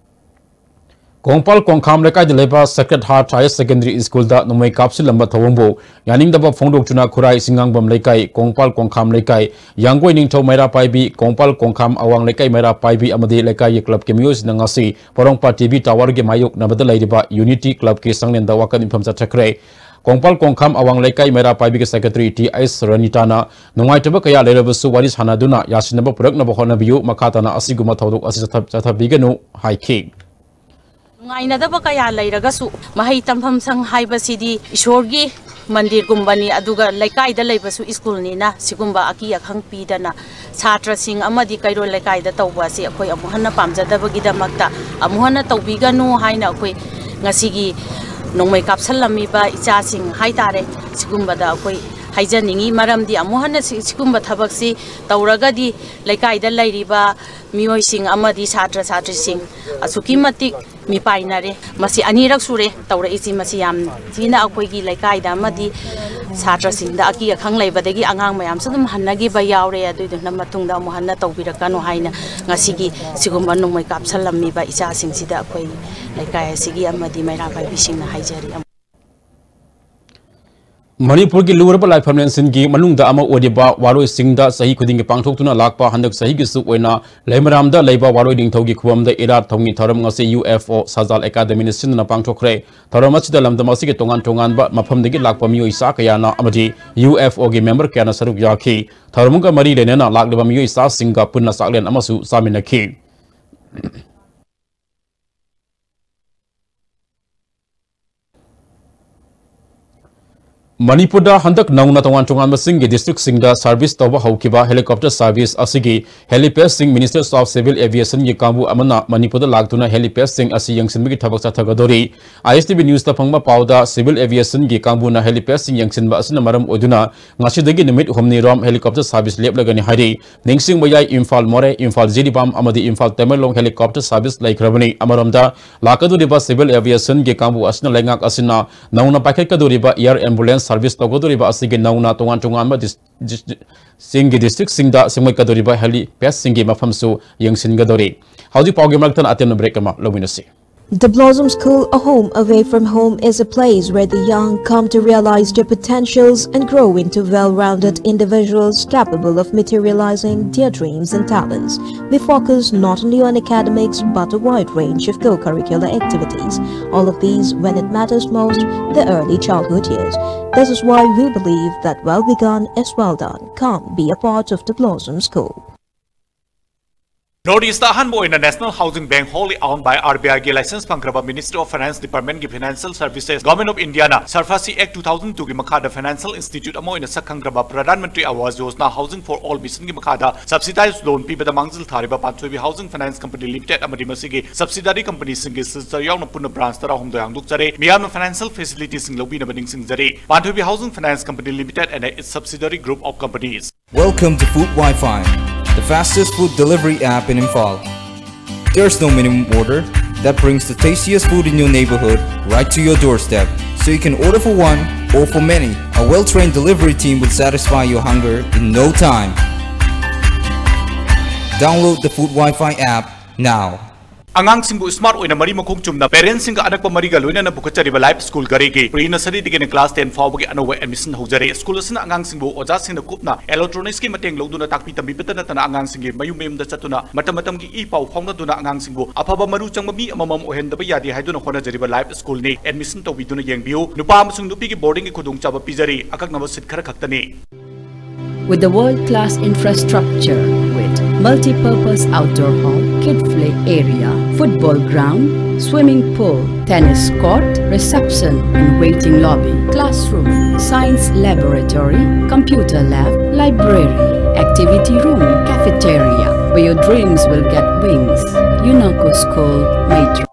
ꯀꯣꯡꯄꯥꯜ ꯀꯣꯡꯈꯥꯝ ꯂꯩꯀꯥꯏꯗ ꯂꯩꯕ ꯁꯦꯀ꯭ꯔꯦꯠ ꯍꯥꯔꯠ ꯍꯥꯌꯔ ꯁꯦꯀꯦꯟꯗꯔꯤ ꯁ꯭ꯀꯨꯜꯗ ꯅꯣꯡꯃꯩ ꯀꯥꯞꯁꯤꯜꯂꯝꯕ ꯊꯧꯑꯣꯡꯕꯨ ꯌꯥꯅꯤꯡꯗꯕ ꯐꯣꯡꯗꯣꯛꯇꯨꯅ ꯈꯨꯔꯥꯏ ꯆꯤꯡꯉꯥꯡꯕꯝ ꯂꯩꯀꯥꯏ, ꯀꯣꯡꯄꯥꯜ ꯀꯣꯡꯈꯥꯝ ꯂꯩꯀꯥꯏ, ꯌꯥꯡꯒꯣꯏ ꯅꯤꯡꯊꯧ ꯃꯩꯔꯥ ꯄꯥꯏꯕꯤ, ꯀꯣꯡꯄꯥꯜ ꯀꯣꯡꯈꯥꯝ ꯑꯋꯥꯡ ꯂꯩꯀꯥꯏ ꯃꯩꯔꯥ ꯄꯥꯏꯕꯤ ꯑꯃꯗꯤ ꯂꯩꯀꯥꯏꯒꯤ ꯀ꯭ꯂꯕꯀꯤ ꯃꯤꯑꯣꯏꯁꯤꯡꯅ ꯉꯁꯤ ꯄꯣꯔꯣꯝꯄꯥꯠ ꯇꯤ ꯚꯤ ꯇꯥꯋꯔꯒꯤ ꯃꯥꯌꯣꯛꯅꯕꯗ ꯂꯩꯔꯤꯕ ꯌꯨꯅꯤꯇꯤ ꯀ꯭ꯂꯕꯀꯤ ꯆꯪꯂꯦꯟꯗ ꯋꯥꯀꯠ ꯃꯤꯐꯝ ꯆꯠꯊꯈ꯭ꯔꯦ꯫ ꯀꯣꯡꯄꯥꯜ ꯀꯣꯡꯈꯥꯝ ꯑꯋꯥꯡ ꯂꯩꯀꯥꯏ ꯃꯩꯔꯥ ꯄꯥꯏꯕꯤꯒꯤ ꯁꯦꯀ꯭ꯔꯦꯇꯔꯤ ꯇꯤ ꯑꯩꯆ ꯔꯅꯤꯇꯥꯅ ꯅꯨꯡꯉꯥꯏꯇꯕ ꯀꯌꯥ ꯂꯩꯔꯕꯁꯨ ꯋꯥꯔꯤ ꯁꯥꯟꯅꯗꯨꯅ ꯌꯥꯁꯤꯟꯅꯕ ꯄꯨꯔꯛꯅꯕ ꯍꯣꯠꯅꯕꯤꯌꯨ, ꯃꯈꯥ ꯇꯥꯅ ꯑꯁꯤꯒꯨꯝꯕ ꯊꯧꯗꯣꯛ ꯑꯁꯤ ꯆꯠꯊ-, ꯆꯠꯊꯕꯤꯒꯅꯨ ꯍꯥꯏꯈꯤ꯫ ꯅꯨꯡꯉꯥꯏꯅꯗꯕ ꯀꯌꯥ ꯂꯩꯔꯒꯁꯨ, ꯃꯍꯩ ꯇꯝꯐꯝ ꯁꯪ ꯍꯥꯏꯕꯁꯤꯗꯤ ꯏꯁꯣꯔꯒꯤ ꯃꯟꯗꯤꯔꯒꯨꯝꯕꯅꯤ, ꯑꯗꯨꯒ ꯂꯩꯀꯥꯏꯗ ꯂꯩꯕꯁꯨ ꯁ꯭ꯀꯨꯜꯅꯤꯅ, ꯁꯤꯒꯨꯝꯕ ꯑꯀꯤ ꯑꯈꯪ ꯄꯤꯗꯅ ꯁꯥꯇ꯭ꯔꯁꯤꯡ ꯑꯃꯗꯤ ꯀꯩꯔꯣꯜ ꯂꯩꯀꯥꯏꯗ ꯇꯧꯕ ꯑꯁꯤ ꯑꯩꯈꯣꯏ ꯑꯃꯨꯛ ꯍꯟꯅ ꯄꯥꯝꯖꯗꯕꯒꯤꯗꯃꯛꯇ ꯑꯃꯨꯛ ꯍꯟꯅ ꯇꯧꯕꯤꯒꯅꯨ ꯍꯥꯏꯅ ꯑꯩꯈꯣꯏ ꯉꯁꯤꯒꯤ ꯅꯣꯡꯃꯩ ꯀꯥꯞꯁꯜꯂꯝꯃꯤꯕ ꯏꯆꯥꯁꯤꯡ ꯍꯥꯏꯇꯥꯔꯦ, ꯁꯤꯒꯨꯝꯕꯗ ꯑꯩꯈꯣꯏ ꯍꯥꯏꯖꯅꯤꯡꯉꯤ꯫ ꯃꯔꯝꯗꯤ ꯑꯃꯨꯛ ꯍꯟꯅ ꯁꯤ-, ꯁꯤꯒꯨꯝꯕ ꯊꯕꯛꯁꯤ ꯇꯧꯔꯒꯗꯤ ꯂꯩꯀꯥꯏꯗ ꯂꯩꯔꯤꯕ ꯃꯤꯑꯣꯏꯁꯤꯡ ꯑꯃꯗꯤ ꯁꯥꯇ꯭ꯔ ꯁꯥꯇ꯭ꯔꯤꯁꯤꯡ ꯑꯁꯨꯛꯀꯤ ꯃꯇꯤꯛ ꯃꯤꯄꯥꯏꯅꯔꯦ꯫ ꯃꯁꯤ ꯑꯅꯤꯔꯛ ꯁꯨꯔꯦ ꯇꯧꯔꯛꯏꯁꯤ꯫ ꯃꯁꯤ ꯌꯥꯝ ꯊꯤꯅ ꯑꯩꯈꯣꯏꯒꯤ ꯂꯩꯀꯥꯏꯗ ꯑꯃꯗꯤ ꯁꯥꯇ꯭ꯔꯁꯤꯡꯗ ꯑꯀꯤ ꯑꯈꯪ ꯂꯩꯕꯗꯒꯤ ꯑꯉꯥꯡ ꯃꯌꯥꯝꯁꯨ ꯑꯗꯨꯝ ꯍꯟꯅꯈꯤꯕ ꯌꯥꯎꯔꯦ꯫ ꯑꯗꯨꯏꯗꯨꯅ ꯃꯇꯨꯡꯗ ꯑꯃꯨꯛ ꯍꯟꯅ ꯇꯧꯕꯤꯔꯛꯀꯅꯨ ꯍꯥꯏꯅ ꯉꯁꯤꯒꯤ ꯁꯤꯒꯨꯝꯕ ꯅꯣꯡꯃꯩ ꯀꯥꯞꯁꯜꯂꯝꯃꯤꯕ ꯏꯆꯥꯁꯤꯡꯁꯤꯗ ꯑꯩꯈꯣꯏ ꯂꯩꯀꯥꯏ ꯑꯁꯤꯒꯤ ꯑꯃꯗꯤ ꯃꯩꯔꯥ ꯄꯥꯏꯕꯤꯁꯤꯡꯅ ꯍꯥꯏꯖꯔꯤ꯫ ꯃꯅꯤꯄꯨꯔꯒꯤ ꯂꯨꯔꯕ ꯂꯥꯏꯐꯝꯂꯦꯟꯁꯤꯡꯒꯤ ꯃꯅꯨꯡꯗ ꯑꯃ ꯑꯣꯏꯔꯤꯕ ꯋꯥꯔꯣꯏ ꯆꯤꯡꯗ ꯆꯍꯤ ꯈꯨꯗꯤꯡꯒꯤ ꯄꯥꯡꯊꯣꯛꯇꯨꯅ ꯂꯥꯛꯄ ꯍꯟꯗꯛ ꯆꯍꯤꯒꯤꯁꯨ ꯑꯣꯏꯅ ꯂꯩꯃꯔꯥꯝꯗ ꯂꯩꯕ ꯋꯥꯔꯣꯏ ꯅꯤꯡꯊꯧꯒꯤ ꯈꯨꯕꯝꯗ ꯏꯔꯥꯠ ꯊꯧꯅꯤ ꯊꯧꯔꯝ ꯉꯁꯤ ꯌꯨ ꯑꯦꯐ ꯑꯣ ꯁꯖꯥꯜ ꯑꯦꯀꯥꯗꯃꯤꯅ ꯁꯤꯟꯗꯨꯅ ꯄꯥꯡꯊꯣꯛꯈ꯭ꯔꯦ꯫ ꯊꯧꯔꯝ ꯑꯁꯤꯗ ꯂꯝꯗꯝ ꯑꯁꯤꯒꯤ ꯇꯣꯉꯥꯟ ꯇꯣꯉꯥꯟꯕ ꯃꯐꯝꯗꯒꯤ ꯂꯥꯛꯄ ꯃꯤꯑꯣꯏ ꯆꯥ ꯀꯌꯥꯅ ꯑꯃꯗꯤ ꯌꯨ ꯑꯦꯐ ꯑꯣꯒꯤ ꯃꯦꯝꯕꯔ ꯀꯌꯥꯅ ꯁꯔꯨꯛ ꯌꯥꯈꯤ꯫ ꯊꯧꯔꯝꯒ ꯃꯔꯤ ꯂꯩꯅꯅ ꯂꯥꯛꯂꯤꯕ ꯃꯤꯑꯣꯏ ꯆꯥꯁꯤꯡꯒ ꯄꯨꯟꯅ ꯆꯥꯛꯂꯦꯟ ꯑꯃꯁꯨ ꯆꯥꯃꯤꯟꯅꯈꯤ꯫ ꯃꯅꯤꯄꯨꯔꯗ ꯍꯟꯗꯛ ꯅꯧꯅ ꯇꯣꯉꯥꯟ ꯇꯣꯉꯥꯟꯕꯁꯤꯡꯒꯤ ꯗꯤꯁꯇ꯭ꯔꯤꯛꯁꯤꯡꯗ ꯁꯥꯔꯚꯤꯁ ꯇꯧꯕ ꯍꯧꯈꯤꯕ ꯍꯦꯂꯤꯀꯣꯞꯇꯔ ꯁꯥꯔꯚꯤꯁ ꯑꯁꯤꯒꯤ ꯍꯦꯂꯤꯄꯦꯗꯁꯤꯡ Ministry of Civil Aviationꯒꯤ ꯀꯥꯡꯕꯨ ꯑꯃꯅ ꯃꯅꯤꯄꯨꯔꯗ ꯂꯥꯛꯇꯨꯅ ꯍꯦꯂꯤꯄꯦꯗꯁꯤꯡ ꯑꯁꯤ ꯌꯦꯡꯁꯤꯟꯕꯒꯤ ꯊꯕꯛ ꯆꯠꯊꯒꯗꯧꯔꯤ꯫ ꯑꯥꯏ ꯑꯦꯁ ꯇꯤ ꯚꯤ ꯅ꯭ꯌꯨꯁꯇ ꯐꯪꯕ ꯄꯥꯎꯗ, ꯁꯤꯚꯤꯜ ꯑꯦꯚꯤꯌꯦꯁꯟꯒꯤ ꯀꯥꯡꯕꯨꯅ ꯍꯦꯂꯤꯄꯦꯗꯁꯤꯡ ꯌꯦꯡꯁꯤꯟꯕ ꯑꯁꯤꯅ ꯃꯔꯝ ꯑꯣꯏꯗꯨꯅ ꯉꯁꯤꯗꯒꯤ ꯅꯨꯃꯤꯠ ꯍꯨꯝꯅꯤꯔꯣꯝ ꯍꯦꯂꯤꯀꯣꯞꯇꯔ ꯁꯥꯔꯚꯤꯁ ꯂꯦꯞꯂꯒꯅꯤ ꯍꯥꯏꯔꯤ꯫ ꯅꯤꯡꯁꯤꯡꯕ ꯌꯥꯏ, ꯏꯝꯐꯥꯜ ꯃꯣꯔꯦ, ꯏꯝꯐꯥꯜ ꯖꯤꯔꯤꯕꯥꯝ ꯑꯃꯗꯤ ꯏꯝꯐꯥꯜ ꯇꯃꯦꯡꯂꯣꯡ ꯍꯦꯂꯤꯀꯣꯞꯇꯔ ꯁꯥꯔꯚꯤꯁ ꯂꯩꯈ꯭ꯔꯕꯅꯤ꯫ ꯑꯃꯔꯣꯝꯗ, ꯂꯥꯛꯀꯗꯧꯔꯤꯕ ꯁꯤꯚꯤꯜ ꯑꯦꯚꯤꯌꯦꯁꯟꯒꯤ ꯀꯥꯡꯕꯨ ꯑꯁꯤꯅ ꯂꯩꯉꯥꯛ ꯑꯁꯤꯅ ꯅꯧꯅ ꯄꯥꯏꯈꯠꯀꯗꯧꯔꯤꯕ ꯑꯦꯌꯔ ꯑꯦꯝꯕꯨꯂꯦꯟꯁ ꯁꯥꯔꯚꯤꯁ ꯇꯧꯒꯗꯧꯔꯤꯕ ꯑꯁꯤꯒꯤ ꯅꯧꯅ ꯇꯣꯉꯥꯟ ꯇꯣꯉꯥꯟꯕ ꯗꯤꯁ-, ꯗꯤꯁ-, ꯁꯤꯡꯒꯤ ꯗꯤꯁꯇ꯭ꯔꯤꯛꯁꯤꯡꯗ ꯁꯦꯝꯒꯠꯀꯗꯧꯔꯤꯕ ꯍꯦꯂꯤꯄꯦꯗꯁꯤꯡꯒꯤ ꯃꯐꯝꯁꯨ ꯌꯦꯡꯁꯤꯟꯒꯗꯧꯔꯤ꯫ ꯍꯧꯖꯤꯛ ꯄꯥꯎꯒꯤ ꯃꯔꯛꯇꯅ ꯑꯇꯦꯟꯕ ꯕ꯭ꯔꯦꯛ ꯑꯃ ꯂꯧꯃꯤꯟꯅꯁꯤ꯫ The Blossom School, a home away from home, is a place where the young come to realize their potentials and grow into well-rounded individuals capable of materializing their dreams and talents. We focus not only on academics but a wide range of co-curricular activities. All of these when it matters most, the early childhood years. This is why we believe that well begun is well done. Come be a part of the Blossom School. North East ꯑꯍꯥꯟꯕ ꯑꯣꯏꯅ National Housing Bank, wholly owned by R B I ꯒꯤ license ꯐꯪꯈ꯭ꯔꯕ Ministry of Finance Department ꯒꯤ Financial Services, Government of India ꯅ SARFAESI Act two thousand two ꯒꯤ ꯃꯈꯥꯗ financial institute ꯑꯃ ꯑꯣꯏꯅ ꯁꯛ ꯈꯪꯈ꯭ꯔꯕ Pradhan Mantri Awas Yojana Housing for All mission ꯒꯤ ꯃꯈꯥꯗ subsidized loan ꯄꯤꯕꯗ ꯃꯥꯡꯖꯤꯜ ꯊꯥꯔꯤꯕ ꯄꯥꯟꯊꯣꯏꯕꯤ Housing Finance Company Limited ꯑꯃꯗꯤ ꯃꯁꯤꯒꯤ subsidiary company ꯁꯤꯡꯒꯤ signature ꯌꯥꯎꯅ ꯄꯨꯟꯅ branch ꯇꯔꯥꯍꯨꯝꯗꯣꯏ ꯍꯥꯡꯗꯣꯛꯆꯔꯦ꯫ ꯃꯤꯌꯥꯝꯅ financial facility ꯁꯤꯡ ꯂꯧꯕꯤꯅꯕ ꯅꯤꯡꯁꯤꯡꯖꯔꯤ꯫ ꯄꯥꯟꯊꯣꯏꯕꯤ Housing Finance Company Limited and its subsidiary group of companies. Welcome to Food Wi-Fi, the fastest food delivery app in Imphal. There's no minimum order, that brings the tastiest food in your neighborhood right to your doorstep. So you can order for one or for many. A well trained delivery team will satisfy your hunger in no time. Download the Food Wi-Fi app now. ꯑꯉꯥꯡꯁꯤꯡꯕꯨ smart ꯑꯣꯏꯅ ꯃꯔꯤ ꯃꯈꯣꯡ ꯆꯨꯝꯅ ꯄꯦꯔꯦꯟꯁꯁꯤꯡꯒ ꯑꯅꯛꯄ ꯃꯔꯤꯒ ꯂꯣꯏꯅꯅ ꯄꯨꯈꯠꯆꯔꯤꯕ ꯂꯥꯏꯐ ꯁ꯭ꯀꯨꯜ ꯘꯔꯤꯒꯤ ꯄ꯭ꯔꯤ ꯅꯁꯔꯤꯗꯒꯤꯅ ꯀ꯭ꯂꯥꯁ ꯇꯦꯟ ꯐꯥꯎꯕꯒꯤ ꯑꯅꯧꯕ ꯑꯦꯗꯃꯤꯁꯟ ꯍꯧꯖꯔꯦ꯫ ꯁ꯭ꯀꯨꯜ ꯑꯁꯤꯅ ꯑꯉꯥꯡꯁꯤꯡꯕꯨ ꯑꯣꯖꯥꯁꯤꯡꯅ ꯀꯨꯞꯅ ꯏꯂꯦꯛꯇ꯭ꯔꯣꯅꯤꯛꯁꯀꯤ ꯃꯇꯦꯡ ꯂꯧꯗꯨꯅ ꯇꯥꯛꯄꯤ ꯇꯝꯕꯤꯕꯇ ꯅꯠꯇꯅ ꯑꯉꯥꯡꯁꯤꯡꯒꯤ ꯃꯌꯨꯝ ꯃꯌꯨꯝꯗ ꯆꯠꯇꯨꯅ ꯃꯇꯝ ꯃꯇꯝꯒꯤ ꯏ ꯄꯥꯎ ꯐꯥꯎꯅꯗꯨꯅ ꯑꯉꯥꯡꯁꯤꯡꯕꯨ ꯑꯐꯕ ꯃꯔꯨ ꯆꯪꯕ ꯃꯤ ꯑꯃꯃꯝ ꯑꯣꯏꯍꯟꯗꯕ ꯌꯥꯗꯦ ꯍꯥꯏꯗꯨꯅ ꯍꯣꯠꯅꯖꯔꯤꯕ ꯂꯥꯏꯐ ꯁ꯭ꯀꯨꯜꯅꯤ꯫ ꯑꯦꯗꯃꯤꯁꯟ ꯇꯧꯕꯤꯗꯨꯅ ꯌꯦꯡꯕꯤꯌꯨ꯫ ꯅꯨꯄꯥ ꯑꯃꯁꯨꯡ ꯅꯨꯄꯤꯒꯤ ꯕꯣꯔꯗꯤꯡꯒꯤ ꯈꯨꯗꯣꯡꯆꯥꯕ ꯄꯤꯖꯔꯤ꯫ ꯑꯀꯛꯅꯕ ꯁꯤꯠ ꯈꯔ ꯈꯛꯇꯅꯤ꯫ With the world-class infrastructure with multi-purpose outdoor hall, kid play area, football ground, swimming pool, tennis court, reception and waiting lobby, classroom, science laboratory, computer lab, library, activity room, cafeteria, where your dreams will get wings. Unako School, Maitri.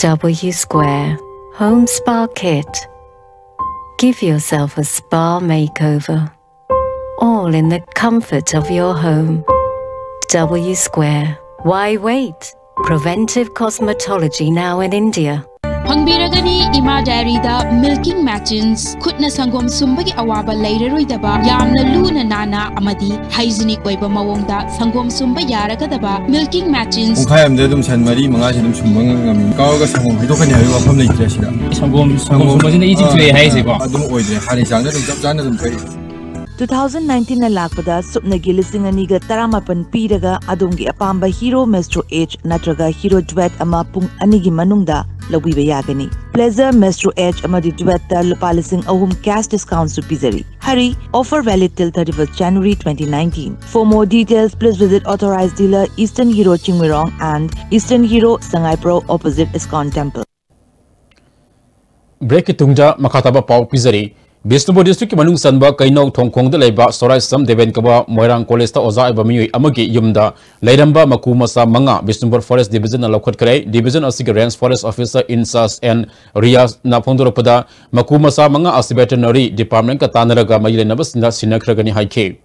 W Square Home Spa Kit. Give yourself a spa makeover, all in the comfort of your home. W Square. Why wait? Preventive cosmetology now in India. ꯐꯪꯕꯤꯔꯒꯅꯤ ꯏꯃꯥ ꯗꯥꯏꯔꯤꯗ milking machines. ꯈꯨꯠꯅ ꯁꯪꯒꯣꯝ ꯁꯨꯝꯕꯒꯤ ꯑꯋꯥꯕ ꯂꯩꯔꯔꯣꯏꯗꯕ, ꯌꯥꯝꯅ ꯂꯨꯅ ꯅꯥꯟꯅ ꯑꯃꯗꯤ hygienic ꯑꯣꯏꯕ ꯃꯑꯣꯡꯗ ꯁꯪꯒꯣꯝ ꯁꯨꯝꯕ ꯌꯥꯔꯒꯗꯕ ꯃꯤꯜꯀꯤꯡ ꯃꯦꯆꯤꯟꯁ꯫ ꯄꯨꯡꯈꯥꯏ ꯑꯃꯗ ꯑꯗꯨꯝ ꯁꯟ ꯃꯔꯤ ꯃꯉꯥꯁꯤ ꯑꯗꯨꯝ ꯁꯨꯝꯕ ꯉꯝꯃꯤ꯫ ꯀꯥꯎꯔꯒ ꯁꯪꯒꯣꯝ ꯍꯩꯗꯣꯛꯀꯅꯤ ꯍꯥꯏꯕꯒꯤ ꯋꯥꯐꯝ ꯂꯩꯇ꯭ꯔꯦ ꯁꯤꯗ꯫ ꯁꯪꯒꯣꯝ, ꯁꯪꯒꯣꯝ ꯁꯨꯝꯕꯁꯤꯅ ꯏ ꯆꯤꯛꯊꯣꯛꯑꯦ ꯍꯥꯏꯔꯤꯁꯦꯀꯣ? ꯑꯗꯨꯝ ꯑꯣꯏꯗ꯭ꯔꯦ, ꯍꯥꯟꯅꯒꯤ ꯆꯥꯡꯗ ꯑꯗꯨꯝ ꯆꯞ ꯆꯥꯅ ꯑꯗꯨꯝ ꯊꯣꯛꯏ꯫ Two thousand nineteen ꯂꯥꯛꯄꯗ ꯁꯨꯞꯅꯒꯤ ꯂꯤꯁꯤꯡ ꯑꯅꯤꯒ ꯇꯔꯥꯃꯥꯄꯟ ꯄꯤꯔꯒ ꯑꯗꯣꯝꯒꯤ ꯑꯄꯥꯝꯕ ꯍꯤꯔꯣ ꯃꯦꯁꯇ꯭ꯔꯣ ꯑꯦꯆ ꯅꯠꯇ꯭ꯔꯒ ꯍꯤꯔꯣ ꯗ꯭ꯋꯦꯠ ꯑꯃ ꯄꯨꯡ ꯑꯅꯤꯒꯤ ꯃꯅꯨꯡꯗ ꯂꯧꯕꯤꯕ ꯌꯥꯒꯅꯤ꯫ ꯄ꯭ꯂꯦꯖꯔ ꯃꯦꯁꯇ꯭ꯔꯣ ꯑꯦꯆ ꯑꯃꯗꯤ ꯗ꯭ꯋꯦꯠꯇ ꯂꯨꯄꯥ ꯂꯤꯁꯤꯡ ꯑꯍꯨꯝ cash discountꯁꯨ ꯄꯤꯖꯔꯤ꯫ Hurry, offer valid till thirty-first January twenty nineteen. For more details, please visit authorized dealer Eastern Hero Chingmeirong and Eastern Hero Sangaipro opposite ISKCON Temple. ꯕ꯭ꯔꯦꯛꯀꯤ ꯇꯨꯡꯗ ꯃꯈꯥ ꯇꯥꯕ ꯄꯥꯎ ꯄꯤꯖꯔꯤ꯫ ꯕꯤꯁꯅꯨꯄꯨꯔ ꯗꯤꯁꯇ꯭ꯔꯤꯛꯀꯤ ꯃꯅꯨꯡ ꯆꯟꯕ ꯀꯩꯅꯧ ꯊꯣꯡꯈꯣꯡꯗ ꯂꯩꯕ ꯁꯣꯔꯥꯏꯁꯝ ꯗꯦꯕꯦꯟ ꯀꯧꯕ ꯃꯣꯏꯔꯥꯡ ꯀꯣꯂꯦꯖꯇ ꯑꯣꯖꯥ ꯑꯣꯏꯕ ꯃꯤꯑꯣꯏ ꯑꯃꯒꯤ ꯌꯨꯝꯗ ꯂꯩꯔꯝꯕ ꯃꯀꯨ ꯃꯆꯥ ꯃꯉꯥ ꯕꯤꯁꯅꯨꯄꯨꯔ ꯐꯣꯔꯦꯁ ꯗꯤꯕꯤꯖꯟꯅ ꯂꯧꯈꯠꯈ꯭ꯔꯦ꯫ ꯗꯤꯕꯤꯖꯟ ꯑꯁꯤꯒꯤ range forest officer incharge N ꯔꯤꯌꯥꯖꯅ ꯐꯣꯡꯗꯣꯔꯛꯄꯗ, ꯃꯀꯨ ꯃꯆꯥ ꯃꯉꯥ ꯑꯁꯤ ꯚꯦꯇꯔꯅꯔꯤ ꯗꯤꯄꯥꯔꯠꯃꯦꯟꯠꯀ ꯇꯥꯟꯅꯔꯒ ꯃꯔꯤ ꯂꯩꯅꯕꯁꯤꯡꯗ ꯁꯤꯟꯅꯈ꯭ꯔꯒꯅꯤ ꯍꯥꯏꯈꯤ꯫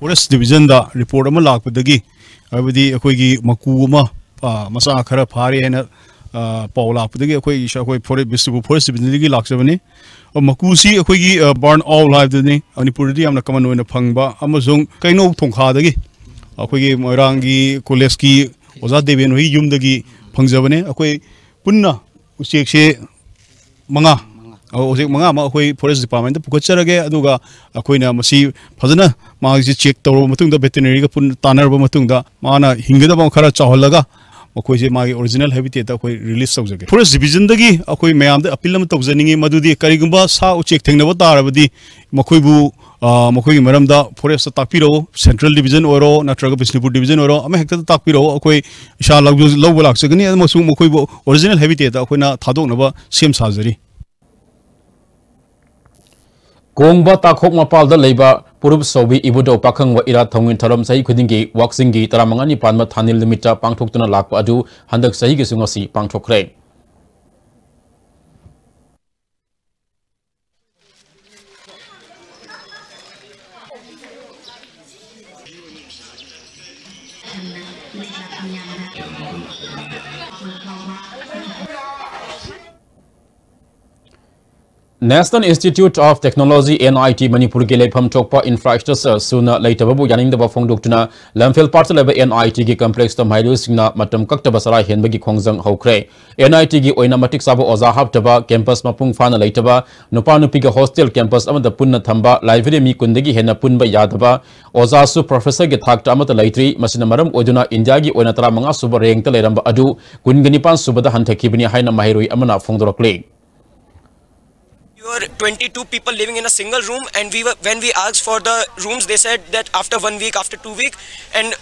ꯐꯣꯔꯦꯁ ꯗꯤꯕꯤꯖꯟꯗ ꯔꯤꯄꯣꯔꯠ ꯑꯃ ꯂꯥꯛꯄꯗꯒꯤ, ꯍꯥꯏꯕꯗꯤ ꯑꯩꯈꯣꯏꯒꯤ ꯃꯀꯨ ꯑꯃ, ꯑ, ꯃꯆꯥ ꯈꯔ ꯐꯥꯔꯦ ꯍꯥꯏꯅ, ꯑ, ꯄꯥꯎ ꯂꯥꯛꯄꯗꯒꯤ ꯑꯩꯈꯣꯏ ꯏꯁꯥ-, ꯑꯩꯈꯣꯏ ꯐꯣꯔꯦ-, ꯕꯤꯁꯅꯨꯄꯨꯔ ꯐꯣꯔꯦꯁ ꯗꯤꯕꯤꯖꯟꯗꯒꯤ ꯂꯥꯛꯆꯕꯅꯤ꯫ ꯑ, ꯃꯀꯨꯁꯤ ꯑꯩꯈꯣꯏꯒꯤ, ꯑ, ꯕꯥꯔꯟ ꯑꯥꯎꯜ ꯍꯥꯏꯕꯗꯨꯅꯤ, ꯃꯅꯤꯄꯨꯔꯗꯗꯤ ꯌꯥꯝꯅ ꯀꯃꯟ ꯑꯣꯏꯅ ꯐꯪꯕ, ꯑꯃꯁꯨꯡ ꯀꯩꯅꯧ ꯊꯣꯡꯈꯥꯗꯒꯤ ꯑꯩꯈꯣꯏꯒꯤ ꯃꯣꯏꯔꯥꯡꯒꯤ ꯀꯣꯂꯦꯖꯀꯤ ꯑꯣꯖꯥ ꯗꯦꯕꯦꯟ ꯍꯣꯏ ꯌꯨꯝꯗꯒꯤ ꯐꯪꯖꯕꯅꯦ꯫ ꯑꯩꯈꯣꯏ ꯄꯨꯟꯅ ꯎꯆꯦꯛꯁꯦ ꯃꯉꯥ, ꯑ, ꯎꯆꯦꯛ ꯃꯉꯥ ꯑꯃ ꯑꯩꯈꯣꯏ ꯐꯣꯔꯦꯁ ꯗꯤꯄꯥꯔꯠꯃꯦꯟꯇ ꯄꯨꯈꯠꯆꯔꯒꯦ, ꯑꯗꯨꯒ ꯑꯩꯈꯣꯏꯅ ꯃꯁꯤ ꯐꯖꯅ ꯃꯥꯒꯤꯁꯤ ꯆꯦꯛ ꯇꯧꯔꯕ ꯃꯇꯨꯡꯗ, ꯚꯦꯇꯦꯅꯔꯤꯒ ꯄꯨꯟꯅ ꯇꯥꯟꯅꯔꯕ ꯃꯇꯨꯡꯗ, ꯃꯥꯅ ꯍꯤꯡꯒꯗꯕ ꯈꯔ ꯆꯥꯎꯍꯜꯂꯒ ꯃꯈꯣꯏꯁꯦ ꯃꯥꯒꯤ ꯑꯣꯔꯤꯖꯤꯅꯦꯜ ꯍꯦꯕꯤꯇꯦꯠꯇ ꯑꯩꯈꯣꯏ ꯔꯤꯂꯤꯁ ꯇꯧꯖꯒꯦ꯫ ꯐꯣꯔꯦꯁ ꯗꯤꯕꯤꯖꯟꯗꯒꯤ ꯑꯩꯈꯣꯏ ꯃꯌꯥꯝꯗ ꯑꯄꯤꯜ ꯑꯃ ꯇꯧꯖꯅꯤꯡꯉꯤ, ꯃꯗꯨꯗꯤ ꯀꯔꯤꯒꯨꯝꯕ ꯁꯥ ꯎꯆꯦꯛ ꯊꯦꯡꯅꯕ ꯇꯥꯔꯕꯗꯤ ꯃꯈꯣꯏꯕꯨ, ꯑ, ꯃꯈꯣꯏꯒꯤ ꯃꯔꯝꯗ ꯐꯣꯔꯦꯁꯇ ꯇꯥꯛꯄꯤꯔꯛꯎ, ꯁꯦꯟꯇ꯭ꯔꯦꯜ ꯗꯤꯕꯤꯖꯟ ꯑꯣꯏꯔꯣ ꯅꯠꯇ꯭ꯔꯒ ꯕꯤꯁꯅꯨꯄꯨꯔ ꯗꯤꯕꯤꯖꯟ ꯑꯣꯏꯔꯣ, ꯑꯃ ꯍꯦꯛꯇꯗ ꯇꯥꯛꯄꯤꯔꯛꯎ, ꯑꯩꯈꯣꯏ ꯏꯁꯥ ꯂꯧꯖ-, ꯂꯧꯕ ꯂꯥꯛꯆꯒꯅꯤ, ꯑꯃꯁꯨꯡ ꯃꯈꯣꯏꯕꯨ ꯑꯣꯔꯤꯖꯤꯅꯦꯜ ꯍꯦꯕꯤꯇꯦꯠꯇ ꯑꯩꯈꯣꯏꯅ ꯊꯥꯗꯣꯛꯅꯕ ꯁꯦꯝ ꯁꯥꯖꯔꯤ꯫ ꯀꯣꯡꯕ ꯇꯥꯈꯣꯛ ꯃꯄꯥꯜꯗ ꯂꯩꯕ ꯄꯨꯔꯨꯞ ꯁꯧꯕꯤ ꯏꯕꯨꯙꯧ ꯄꯥꯈꯪꯕ ꯏꯔꯥꯠ ꯊꯧꯅꯤꯜ ꯊꯧꯔꯝ ꯆꯍꯤ ꯈꯨꯗꯤꯡꯒꯤ ꯋꯥꯛꯆꯤꯡꯒꯤ ꯇꯔꯥꯃꯉꯥꯅꯤ ꯄꯥꯟꯕ ꯊꯥꯅꯤꯜ ꯅꯨꯃꯤꯠꯇ ꯄꯥꯡꯊꯣꯛꯇꯨꯅ ꯂꯥꯛꯄ ꯑꯗꯨ ꯍꯟꯗꯛ ꯆꯍꯤꯒꯤꯁꯨ ꯉꯁꯤ ꯄꯥꯡꯊꯣꯛꯈ꯭ꯔꯦ꯫ National Institute of Technology, N I T, ꯃꯅꯤꯄꯨꯔꯒꯤ ꯂꯩꯐꯝ ꯊꯣꯛꯄ ꯏꯟꯐ꯭ꯔꯥꯁ꯭ꯇ꯭ꯔꯛꯆꯔ ꯁꯨꯅ ꯂꯩꯇꯕꯕꯨ ꯌꯥꯅꯤꯡꯗꯕ ꯐꯣꯡꯗꯣꯛꯇꯨꯅ ꯂꯝꯐꯦꯜ ꯄꯥꯠꯇ ꯂꯩꯕ N I T ꯒꯤ ꯀꯝꯄ꯭ꯂꯦꯛꯁꯇ ꯃꯍꯩꯔꯣꯏꯁꯤꯡꯅ ꯃꯇꯝ ꯀꯛꯇꯕ ꯆꯔꯥ ꯍꯦꯟꯕꯒꯤ ꯈꯣꯡꯖꯪ ꯍꯧꯈ꯭ꯔꯦ꯫ N I T ꯒꯤ ꯑꯣꯏꯅ ꯃꯇꯤꯛ ꯆꯥꯕ ꯑꯣꯖꯥ ꯍꯥꯞꯇꯕ, ꯀꯦꯝꯄꯁ ꯃꯄꯨꯡ ꯐꯥꯅ ꯂꯩꯇꯕ, ꯅꯨꯄꯥ ꯅꯨꯄꯤꯒꯤ ꯍꯣꯁꯇꯦꯜ ꯀꯦꯝꯄꯁ ꯑꯃꯗ ꯄꯨꯟꯅ ꯊꯝꯕ, ꯂꯥꯏꯕ꯭ꯔꯦꯔꯤ ꯃꯤ ꯀꯨꯟꯗꯒꯤ ꯍꯦꯟꯅ ꯄꯨꯟꯕ ꯌꯥꯗꯕ, ꯑꯣꯖꯥꯁꯨ ꯄ꯭ꯔꯣꯐꯦꯁꯔꯒꯤ ꯊꯥꯛꯇ ꯑꯃꯠꯇ ꯂꯩꯇ꯭ꯔꯤ꯫ ꯃꯁꯤꯅ ꯃꯔꯝ ꯑꯣꯏꯗꯨꯅ ꯏꯟꯗꯤꯌꯥꯒꯤ ꯑꯣꯏꯅ ꯇꯔꯥꯃꯉꯥ ꯁꯨꯕ ꯔꯦꯡꯛꯇ ꯂꯩꯔꯝꯕ ꯑꯗꯨ ꯀꯨꯟꯒ ꯅꯤꯄꯥꯟ ꯁꯨꯕꯗ ꯍꯟꯊꯈꯤꯕꯅꯤ ꯍꯥꯏꯅ ꯃꯍꯩꯔꯣꯏ ꯑꯃꯅ ꯐꯣꯡꯗꯣꯔꯛꯂꯤ꯫ We were twenty-two people living in a single room, and we were, when we asked for the rooms, they said that after one week, after two week, and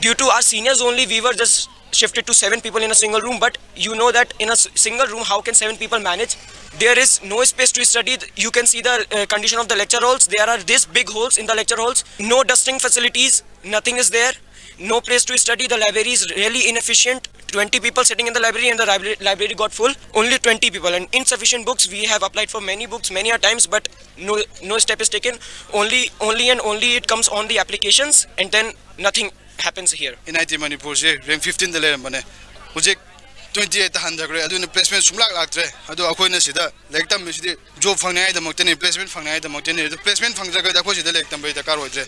due to our seniors only, we were just shifted to seven people in a single room. But you know that in a s- single room, how can seven people manage? There is no space to study. You can see the uh, condition of the lecture halls. There are these big holes in the lecture halls. No dusting facilities. Nothing is there. No place to study. The library is really inefficient. Twenty people sitting in the library and the library, library got full. Only twenty people and insufficient books. We have applied for many books many a times, but no, no step is taken. Only, only and only it comes on the applications, and then nothing happens here. N I T Manipur say rank fifteen ꯗ ꯂꯩꯔꯝꯕꯅꯦ, ꯍꯧꯖꯤꯛ twenty eight ꯇ ꯍꯟꯊꯈ꯭ꯔꯦ꯫ ꯑꯗꯨꯅ placement ꯁꯨꯡꯂꯥꯛ ꯂꯥꯛꯇ꯭ꯔꯦ꯫ ꯑꯗꯣ ꯑꯩꯈꯣꯏꯅ ꯁꯤꯗ ꯂꯥꯏꯔꯤꯛ ꯇꯝꯃꯤꯁꯤꯗꯤ job ꯐꯪꯅꯤꯉꯥꯏꯗꯃꯛꯇꯅꯤ, placement ꯐꯪꯅꯤꯉꯥꯏꯗꯃꯛꯇꯅꯤ꯫ ꯑꯗꯨ placement ꯐꯪꯗ꯭ꯔꯒꯗꯤ ꯑꯩꯈꯣꯏ ꯁꯤꯗ ꯂꯥꯏꯔꯤꯛ ꯇꯝꯕꯒꯤ ꯗꯔꯀꯥꯔ ꯑꯣꯏꯗ꯭ꯔꯦ꯫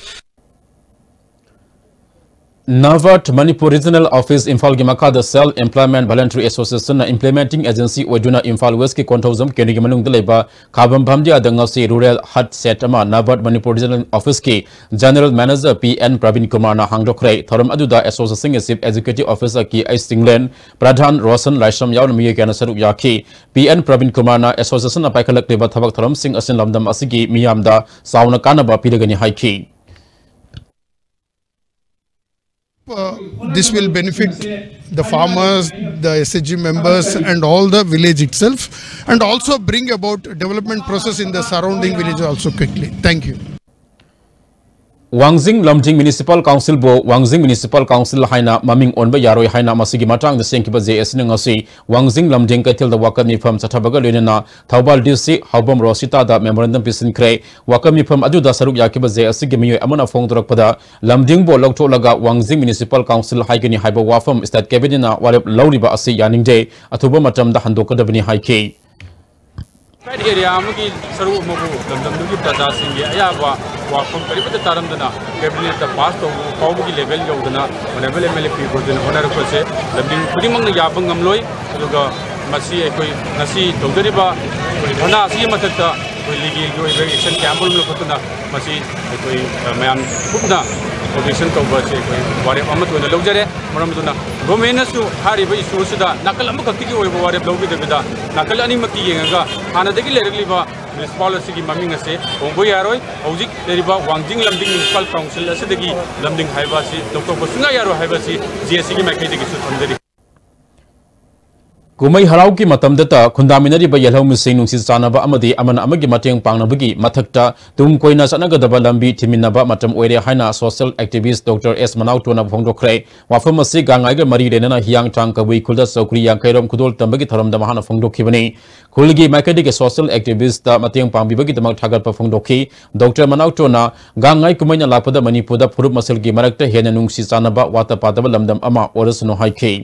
NABARD Manipur Regional Office ꯏꯝꯐꯥꯜꯒꯤ ꯃꯈꯥꯗ Self Employment Voluntary Association ꯅ implementing agency ꯑꯣꯏꯗꯨꯅ ꯏꯝꯐꯥꯜ West ꯀꯤ ꯀꯣꯟꯊꯧꯖꯝ ꯀꯦꯟꯗ꯭ꯔꯒꯤ ꯃꯅꯨꯡꯗ ꯂꯩꯕ ꯈꯥꯕꯝ ꯚꯥꯝꯗꯤꯌꯥꯗ ꯉꯁꯤ Rural Hut Shed ꯑꯃ NABARD Manipur Regional Office ꯀꯤ General Manager P N Praveen ꯀꯨꯃꯥꯔꯅ ꯍꯥꯡꯗꯣꯛꯈ꯭ꯔꯦ꯫ ꯊꯧꯔꯝ ꯑꯗꯨꯗ association ꯒꯤ Chief Executive Officer ꯀꯦ ꯑꯩꯆ ꯆꯤꯡꯂꯦꯟ, ꯄ꯭ꯔꯙꯥꯟ ꯔꯣꯁꯟ ꯂꯥꯏꯁ꯭ꯔꯝ ꯌꯥꯎꯅ ꯃꯤꯑꯣꯏ ꯀꯌꯥꯅ ꯁꯔꯨꯛ ꯌꯥꯈꯤ꯫ ꯄꯤ ꯑꯦꯟ ꯄ꯭ꯔꯕꯤꯟ ꯀꯨꯃꯥꯔꯅ association ꯅ ꯄꯥꯏꯈꯠꯂꯛꯂꯤꯕ ꯊꯕꯛ ꯊꯧꯔꯝꯁꯤꯡ ꯑꯁꯤꯅ ꯂꯝꯗꯝ ꯑꯁꯤꯒꯤ ꯃꯤꯌꯥꯝꯗ ꯆꯥꯎꯅ ꯀꯥꯟꯅꯕ ꯄꯤꯔꯒꯅꯤ ꯍꯥꯏꯈꯤ꯫ Uh, this will benefit the farmers, the S H G members, and all the village itself, and also bring about development process in the surrounding village also quickly. Thank you. ꯋꯥꯡꯖꯤꯡ ꯂꯝꯖꯤꯡ Municipal Council ꯕꯨ ꯋꯥꯡꯖꯤꯡ Municipal Council ꯍꯥꯏꯅ ꯃꯃꯤꯡ ꯑꯣꯟꯕ ꯌꯥꯔꯣꯏ ꯍꯥꯏꯅ ꯃꯁꯤꯒꯤ ꯃꯇꯥꯡꯗ ꯁꯦꯝꯈꯤꯕ J A C ꯅ ꯉꯁꯤ ꯋꯥꯡꯖꯤꯡ ꯂꯝꯖꯤꯡ ꯀꯩꯊꯦꯜꯗ ꯋꯥꯀꯠ ꯃꯤꯐꯝ ꯆꯠꯊꯕꯒ ꯂꯣꯏꯅꯅ ꯊꯧꯕꯥꯜ D C ꯍꯥꯎꯕꯝ ꯔꯣꯁꯤꯇꯥꯗ memorandum ꯄꯤꯁꯤꯟꯈ꯭ꯔꯦ꯫ ꯋꯥꯀꯠ ꯃꯤꯐꯝ ꯑꯗꯨꯗ ꯁꯔꯨꯛ ꯌꯥꯈꯤꯕ J A C ꯒꯤ ꯃꯤꯑꯣꯏ ꯑꯃꯅ ꯐꯣꯡꯗꯣꯔꯛꯄꯗ, ꯂꯝꯗꯤꯡꯕꯨ ꯂꯧꯊꯣꯛꯂꯒ ꯋꯥꯡꯖꯤꯡ Municipal Council ꯍꯥꯏꯒꯅꯤ ꯍꯥꯏꯕ ꯋꯥꯐꯝ State Cabinet ꯅ ꯋꯥꯔꯦꯞ ꯂꯧꯔꯤꯕ ꯑꯁꯤ ꯌꯥꯅꯤꯡꯗꯦ, ꯑꯊꯨꯕ ꯃꯇꯝꯗ ꯍꯟꯗꯣꯛꯀꯗꯕꯅꯤ ꯍꯥꯏꯈꯤ꯫ Private area ꯑꯃꯒꯤ ꯁꯔꯨꯛ ꯑꯃꯕꯨ ꯂꯝꯗꯝꯗꯨꯒꯤ ꯄ꯭ꯔꯖꯥꯁꯤꯡꯒꯤ ꯑꯌꯥꯕ ꯋꯥꯐꯝ ꯀꯔꯤꯃꯠꯇ ꯇꯥꯔꯝꯗꯅ Cabinet ꯇ pass ꯇꯧꯕ ꯐꯥꯎꯕꯒꯤ level ꯌꯧꯗꯅ Honorable M L A ꯄꯤꯈꯣꯗꯨꯅ ꯍꯣꯠꯅꯔꯛꯄꯁꯦ ꯂꯝꯗꯤꯡ ꯈꯨꯗꯤꯡꯃꯛꯅ ꯌꯥꯕ ꯉꯝꯂꯣꯏ꯫ ꯑꯗꯨꯒ ꯃꯁꯤ ꯑꯩꯈꯣꯏ ꯉꯁꯤ ꯇꯧꯖꯔꯤꯕ ꯑꯩꯈꯣꯏ ꯙꯔꯅꯥ ꯑꯁꯤꯒꯤ ꯃꯊꯛꯇ ꯑꯩꯈꯣꯏ legal ꯒꯤ ꯑꯣꯏꯕ action ꯀꯌꯥ ꯑꯃꯔꯣꯝ ꯂꯧꯈꯠꯇꯨꯅ ꯃꯁꯤ ꯑꯩꯈꯣꯏ, ꯑ, ꯃꯌꯥꯝ ꯀꯨꯞꯅ objection ꯇꯧꯕ ꯑꯁꯤ ꯑꯩꯈꯣꯏ ꯋꯥꯔꯦꯞ ꯑꯃꯠꯇ ꯑꯣꯏꯅ ꯂꯧꯖꯔꯦ꯫ ꯃꯔꯝ ꯑꯗꯨꯅ Government ꯅꯁꯨ ꯍꯥꯏꯔꯤꯕ issue ꯑꯁꯤꯗ ꯅꯥꯀꯜ ꯑꯃꯈꯛꯇꯒꯤ ꯑꯣꯏꯕ ꯋꯥꯔꯦꯞ ꯂꯧꯕꯤꯗꯕꯤꯗ ꯅꯥꯀꯜ ꯑꯅꯤꯃꯛꯀꯤ ꯌꯦꯡꯉꯒ ꯍꯥꯟꯅꯗꯒꯤ ꯂꯩꯔꯛꯂꯤꯕ Municipal ꯑꯁꯤꯒꯤ ꯃꯃꯤꯡ ꯑꯁꯤ ꯍꯣꯡꯕ ꯌꯥꯔꯣꯏ꯫ ꯍꯧꯖꯤꯛ ꯂꯩꯔꯤꯕ ꯋꯥꯡꯖꯤꯡ ꯂꯝꯗꯤꯡ Municipal Council ꯑꯁꯤꯗꯒꯤ ꯂꯝꯗꯤꯡ ꯍꯥꯏꯕ ꯑꯁꯤ ꯂꯧꯊꯣꯛꯄ ꯁꯨꯡꯌꯥ ꯌꯥꯔꯣꯏ ꯍꯥꯏꯕ ꯑꯁꯤ J A C ꯒꯤ ꯃꯥꯏꯀꯩꯗꯒꯤꯁꯨ ꯊꯝꯖꯔꯤ꯫ ꯀꯨꯝꯍꯩ ꯍꯔꯥꯎꯒꯤ ꯃꯇꯝꯗꯇ ꯈꯨꯟꯗꯥꯃꯤꯟꯅꯔꯤꯕ ꯌꯦꯜꯍꯧꯃꯤꯁꯤꯡ ꯅꯨꯡꯁꯤ ꯆꯥꯟꯅꯕ ꯑꯃꯗꯤ ꯑꯃꯅ ꯑꯃꯒꯤ ꯃꯇꯦꯡ ꯄꯥꯡꯅꯕꯒꯤ ꯃꯊꯛꯇ ꯇꯨꯡ ꯀꯣꯏꯅ ꯆꯠꯅꯒꯗꯕ ꯂꯝꯕꯤ ꯊꯤꯃꯤꯟꯅꯕ ꯃꯇꯝ ꯑꯣꯏꯔꯦ ꯍꯥꯏꯅ social activist Doctor ꯑꯦꯁ ꯃꯅꯥꯎꯇꯣꯅ ꯐꯣꯡꯗꯣꯛꯈ꯭ꯔꯦ꯫ ꯋꯥꯐꯝ ꯑꯁꯤ ꯒꯥꯡꯉꯥꯏꯒ ꯃꯔꯤ ꯂꯩꯅꯅ ꯍꯤꯌꯥꯡꯊꯥꯡ ꯀꯕꯨꯏ ꯈꯨꯜꯗ ꯆꯧꯀ꯭ꯔꯤ ꯌꯥꯡꯈꯩꯔꯣꯝ ꯈꯨꯗꯣꯜ ꯇꯝꯕꯒꯤ ꯊꯧꯔꯝꯗ ꯃꯍꯥꯛꯅ ꯐꯣꯡꯗꯣꯛꯈꯤꯕꯅꯤ꯫ ꯈꯨꯜꯒꯤ ꯃꯥꯏꯀꯩꯗꯒꯤ social activistꯇ ꯃꯇꯦꯡ ꯄꯥꯡꯕꯤꯕꯒꯤꯗꯃꯛ ꯊꯥꯒꯠꯄ ꯐꯣꯡꯗꯣꯛꯈꯤ꯫ Doctor ꯃꯅꯥꯎꯇꯣꯅ ꯒꯥꯡꯉꯥꯏ ꯀꯨꯝꯍꯩꯅ ꯂꯥꯛꯄꯗ ꯃꯅꯤꯄꯨꯔꯗ ꯐꯨꯔꯨꯞ ꯃꯁꯦꯜꯒꯤ ꯃꯔꯛꯇ ꯍꯦꯟꯅ ꯅꯨꯡꯁꯤ ꯆꯥꯟꯅꯕ, ꯋꯥꯠꯇ ꯄꯥꯗꯕ ꯂꯝꯗꯝ ꯑꯃ ꯑꯣꯏꯔꯁꯅꯨ ꯍꯥꯏꯈꯤ꯫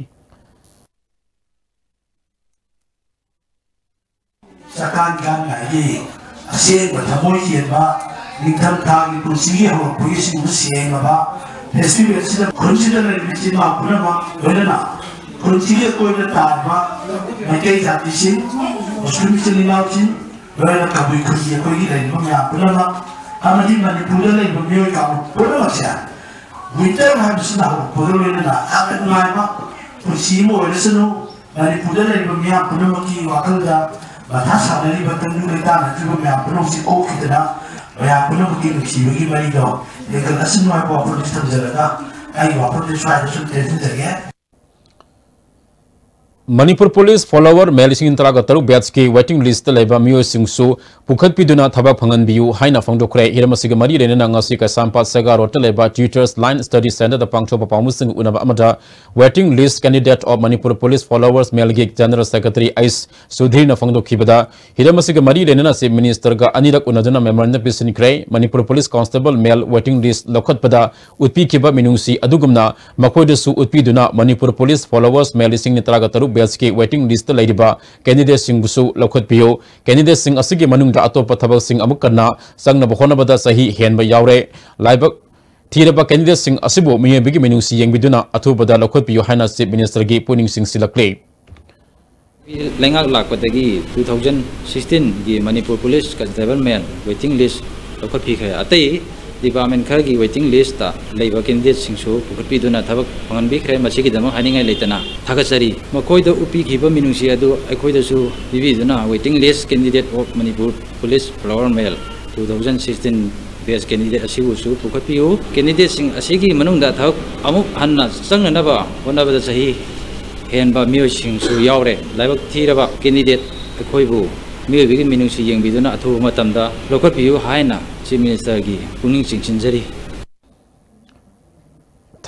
ꯆꯀꯥꯟ ꯀꯥꯟ ꯅꯥꯏꯗꯦ꯫ ꯑꯁꯦꯡꯕ ꯊꯃꯣꯏ ꯆꯦꯟꯕ, ꯅꯤꯡꯊꯝꯊꯥꯒꯤ ꯄꯨꯟꯁꯤꯒꯤ ꯍꯧꯔꯛꯄꯒꯤ ꯁꯤꯡꯕꯨ ꯁꯦꯡꯂꯕ, festivalꯁꯤꯗ ꯈꯨꯟꯁꯤꯗ ꯂꯩꯔꯤꯕ ꯏꯆꯤꯟ ꯏꯅꯥꯎ ꯄꯨꯝꯅꯃꯛ, ꯂꯣꯏꯅꯅ ꯈꯨꯟꯁꯤꯒꯤ ꯑꯀꯣꯏꯕꯗ ꯇꯥꯔꯤꯕ ꯃꯩꯇꯩ ꯖꯥꯇꯤꯁꯤꯡ, ꯃꯨꯁꯂꯤꯝ ꯏꯆꯤꯟ ꯏꯅꯥꯎꯁꯤꯡ, ꯂꯣꯏꯅꯅ ꯀꯕꯨꯏ ꯈꯨꯟꯒꯤ ꯑꯩꯈꯣꯏꯒꯤ ꯂꯩꯔꯤꯕ ꯃꯌꯥꯝ ꯄꯨꯝꯅꯃꯛ, ꯑꯃꯗꯤ ꯃꯅꯤꯄꯨꯔꯗ ꯂꯩꯔꯤꯕ ꯃꯤꯑꯣꯏ ꯀꯥꯡꯂꯨꯞ ꯄꯨꯝꯅꯃꯛꯁꯦ winter ꯍꯥꯏꯕꯁꯤꯅ ꯍꯧꯔꯛꯄꯒ ꯂꯣꯏꯅꯅ ꯌꯥꯝꯅ ꯅꯨꯡꯉꯥꯏꯕ ꯄꯨꯟꯁꯤ ꯑꯃ ꯑꯣꯏꯔꯁꯅꯨ꯫ ꯃꯅꯤꯄꯨꯔꯗ ꯂꯩꯔꯤꯕ ꯃꯤꯌꯥꯝ ꯄꯨꯝꯅꯃꯛꯀꯤ ꯋꯥꯈꯜꯗ ꯃꯊꯥ ꯁꯥꯅꯔꯤꯕ ꯇꯪꯗꯨ ꯂꯩꯇꯥꯅꯗ꯭ꯔꯤꯕ ꯃꯌꯥꯝ ꯄꯨꯝꯅꯃꯛꯁꯤ ꯀꯣꯛꯈꯤꯗꯅ ꯃꯌꯥꯝ ꯄꯨꯝꯅꯃꯛꯀꯤ ꯅꯨꯡꯁꯤꯕꯒꯤ ꯃꯔꯤꯗꯣ ꯍꯦꯟꯒꯠꯂꯁꯅꯨ ꯍꯥꯏꯕ ꯋꯥꯐꯝꯁꯤ ꯊꯝꯖꯔꯒ ꯑꯩꯒꯤ ꯋꯥꯐꯝꯁꯤ ꯁ꯭ꯋꯥꯏꯗ ꯁꯨꯝ ꯇꯦꯟꯁꯤꯟꯖꯒꯦ꯫ ꯃꯅꯤꯄꯨꯔ ꯄꯨꯂꯤꯁ follower ꯃꯦꯜ ꯂꯤꯁꯤꯡ ꯇꯔꯥꯒ ꯇꯔꯨꯛ batchꯀꯤ waiting listꯇ ꯂꯩꯕ ꯃꯤꯑꯣꯏꯁꯤꯡꯁꯨ ꯄꯨꯈꯠꯄꯤꯗꯨꯅ ꯊꯕꯛ ꯐꯪꯍꯟꯕꯤꯌꯨ ꯍꯥꯏꯅ ꯐꯣꯡꯗꯣꯛꯈ꯭ꯔꯦ꯫ ꯍꯤꯔꯝ ꯑꯁꯤꯒꯤ ꯃꯔꯤ ꯂꯩꯅꯅ ꯉꯁꯤ ꯀꯩꯁꯥꯝꯄꯥꯠ ꯁꯦꯒꯥ ꯔꯣꯗꯇ ꯂꯩꯕ Tutors Line Study Centreꯗ ꯄꯥꯡꯊꯣꯛꯄ ꯄꯥꯎꯃꯤꯁꯤꯡꯒ ꯎꯅꯕ ꯑꯃꯗ Waiting List Candidate of Manipur Police Followers ꯃꯦꯜꯒꯤ General Secretary ꯑꯩꯁ ꯁꯨꯙꯤꯔꯅ ꯐꯣꯡꯗꯣꯛꯈꯤꯕꯗ, ꯍꯤꯔꯝ ꯑꯁꯤꯒ ꯃꯔꯤ ꯂꯩꯅꯅ Chief Ministerꯒ ꯑꯅꯤꯔꯛ ꯎꯅꯗꯨꯅ memorandum ꯄꯤꯁꯤꯟꯈ꯭ꯔꯦ꯫ Manipur police constable male waiting list ꯂꯧꯈꯠꯄꯗ ꯎꯠꯄꯤꯈꯤꯕ ꯃꯤꯅꯨꯡꯁꯤ ꯑꯗꯨꯒꯨꯝꯅ ꯃꯈꯣꯏꯗꯁꯨ ꯎꯠꯄꯤꯗꯨꯅ ꯃꯅꯤꯄꯨꯔ ꯄꯨꯂꯤꯁ follower ꯃꯦꯜ ꯂꯤꯁꯤꯡ ꯇꯔꯥꯒ ꯇꯔꯨꯛ batchꯀꯤ waiting listꯇ ꯂꯩꯔꯤꯕ candidateꯁꯤꯡꯕꯨꯁꯨ ꯂꯧꯈꯠꯄꯤꯌꯨ꯫ Candidateꯁꯤꯡ ꯑꯁꯤꯒꯤ ꯃꯅꯨꯡꯗ ꯑꯇꯣꯞꯄ ꯊꯕꯛꯁꯤꯡ ꯑꯃꯨꯛ ꯀꯟꯅ ꯆꯪꯅꯕ ꯍꯣꯠꯅꯕꯗ ꯆꯍꯤ ꯍꯦꯟꯕ ꯌꯥꯎꯔꯦ꯫ ꯂꯥꯏꯕꯛ ꯊꯤꯔꯕ candidateꯁꯤꯡ ꯑꯁꯤꯕꯨ ꯃꯤꯑꯣꯏꯕꯒꯤ ꯃꯤꯅꯨꯡꯁꯤ ꯌꯦꯡꯕꯤꯗꯨꯅ ꯑꯊꯨꯕꯗ ꯂꯧꯈꯠꯄꯤꯌꯨ ꯍꯥꯏꯅ Chief Ministerꯒꯤ ꯄꯨꯛꯅꯤꯡ ꯆꯤꯡꯁꯤꯜꯂꯛꯂꯤ꯫ ꯂꯩꯉꯥꯛ ꯂꯥꯛꯄꯗꯒꯤ two thousand sixteenꯒꯤ Manipur police constable male waiting list ꯂꯧꯈꯠꯄꯤꯈ꯭ꯔꯦ꯫ ꯑꯇꯩ department ꯈꯔꯒꯤ waiting listꯇ ꯂꯩꯕ candidateꯁꯤꯡꯁꯨ ꯄꯨꯈꯠꯄꯤꯗꯨꯅ ꯊꯕꯛ ꯐꯪꯍꯟꯕꯤꯈ꯭ꯔꯦ꯫ ꯃꯁꯤꯒꯤꯗꯃꯛ ꯍꯥꯏꯅꯤꯡꯉꯥꯏ ꯂꯩꯇꯅ ꯊꯥꯒꯠꯆꯔꯤ꯫ ꯃꯈꯣꯏꯗ ꯎꯠꯄꯤꯈꯤꯕ ꯃꯤꯅꯨꯡꯁꯤ ꯑꯗꯨ ꯑꯩꯈꯣꯏꯗꯁꯨ ꯄꯤꯕꯤꯗꯨꯅ waiting list candidate of Manipur Police follower mail two thousand sixteen batch candidate ꯑꯁꯤꯕꯨꯁꯨ ꯄꯨꯈꯠꯄꯤꯌꯨ꯫ Candidateꯁꯤꯡ ꯑꯁꯤꯒꯤ ꯃꯅꯨꯡꯗ ꯊꯕꯛ ꯑꯃꯨꯛ ꯍꯟꯅ ꯆꯪꯅꯅꯕ ꯍꯣꯠꯅꯕꯗ ꯆꯍꯤ ꯍꯦꯟꯕ ꯃꯤꯑꯣꯏꯁꯤꯡꯁꯨ ꯌꯥꯎꯔꯦ꯫ ꯂꯥꯏꯕꯛ ꯊꯤꯔꯕ candidate ꯑꯩꯈꯣꯏꯕꯨ ꯃꯤꯑꯣꯏꯕꯒꯤ ꯃꯤꯅꯨꯡꯁꯤ ꯌꯦꯡꯕꯤꯗꯨꯅ ꯑꯊꯨꯕ ꯃꯇꯝꯗ ꯂꯧꯈꯠꯄꯤꯌꯨ ꯍꯥꯏꯅ Chief Ministerꯒꯤ ꯄꯨꯛꯅꯤꯡ ꯆꯤꯡꯁꯤꯟꯖꯔꯤ꯫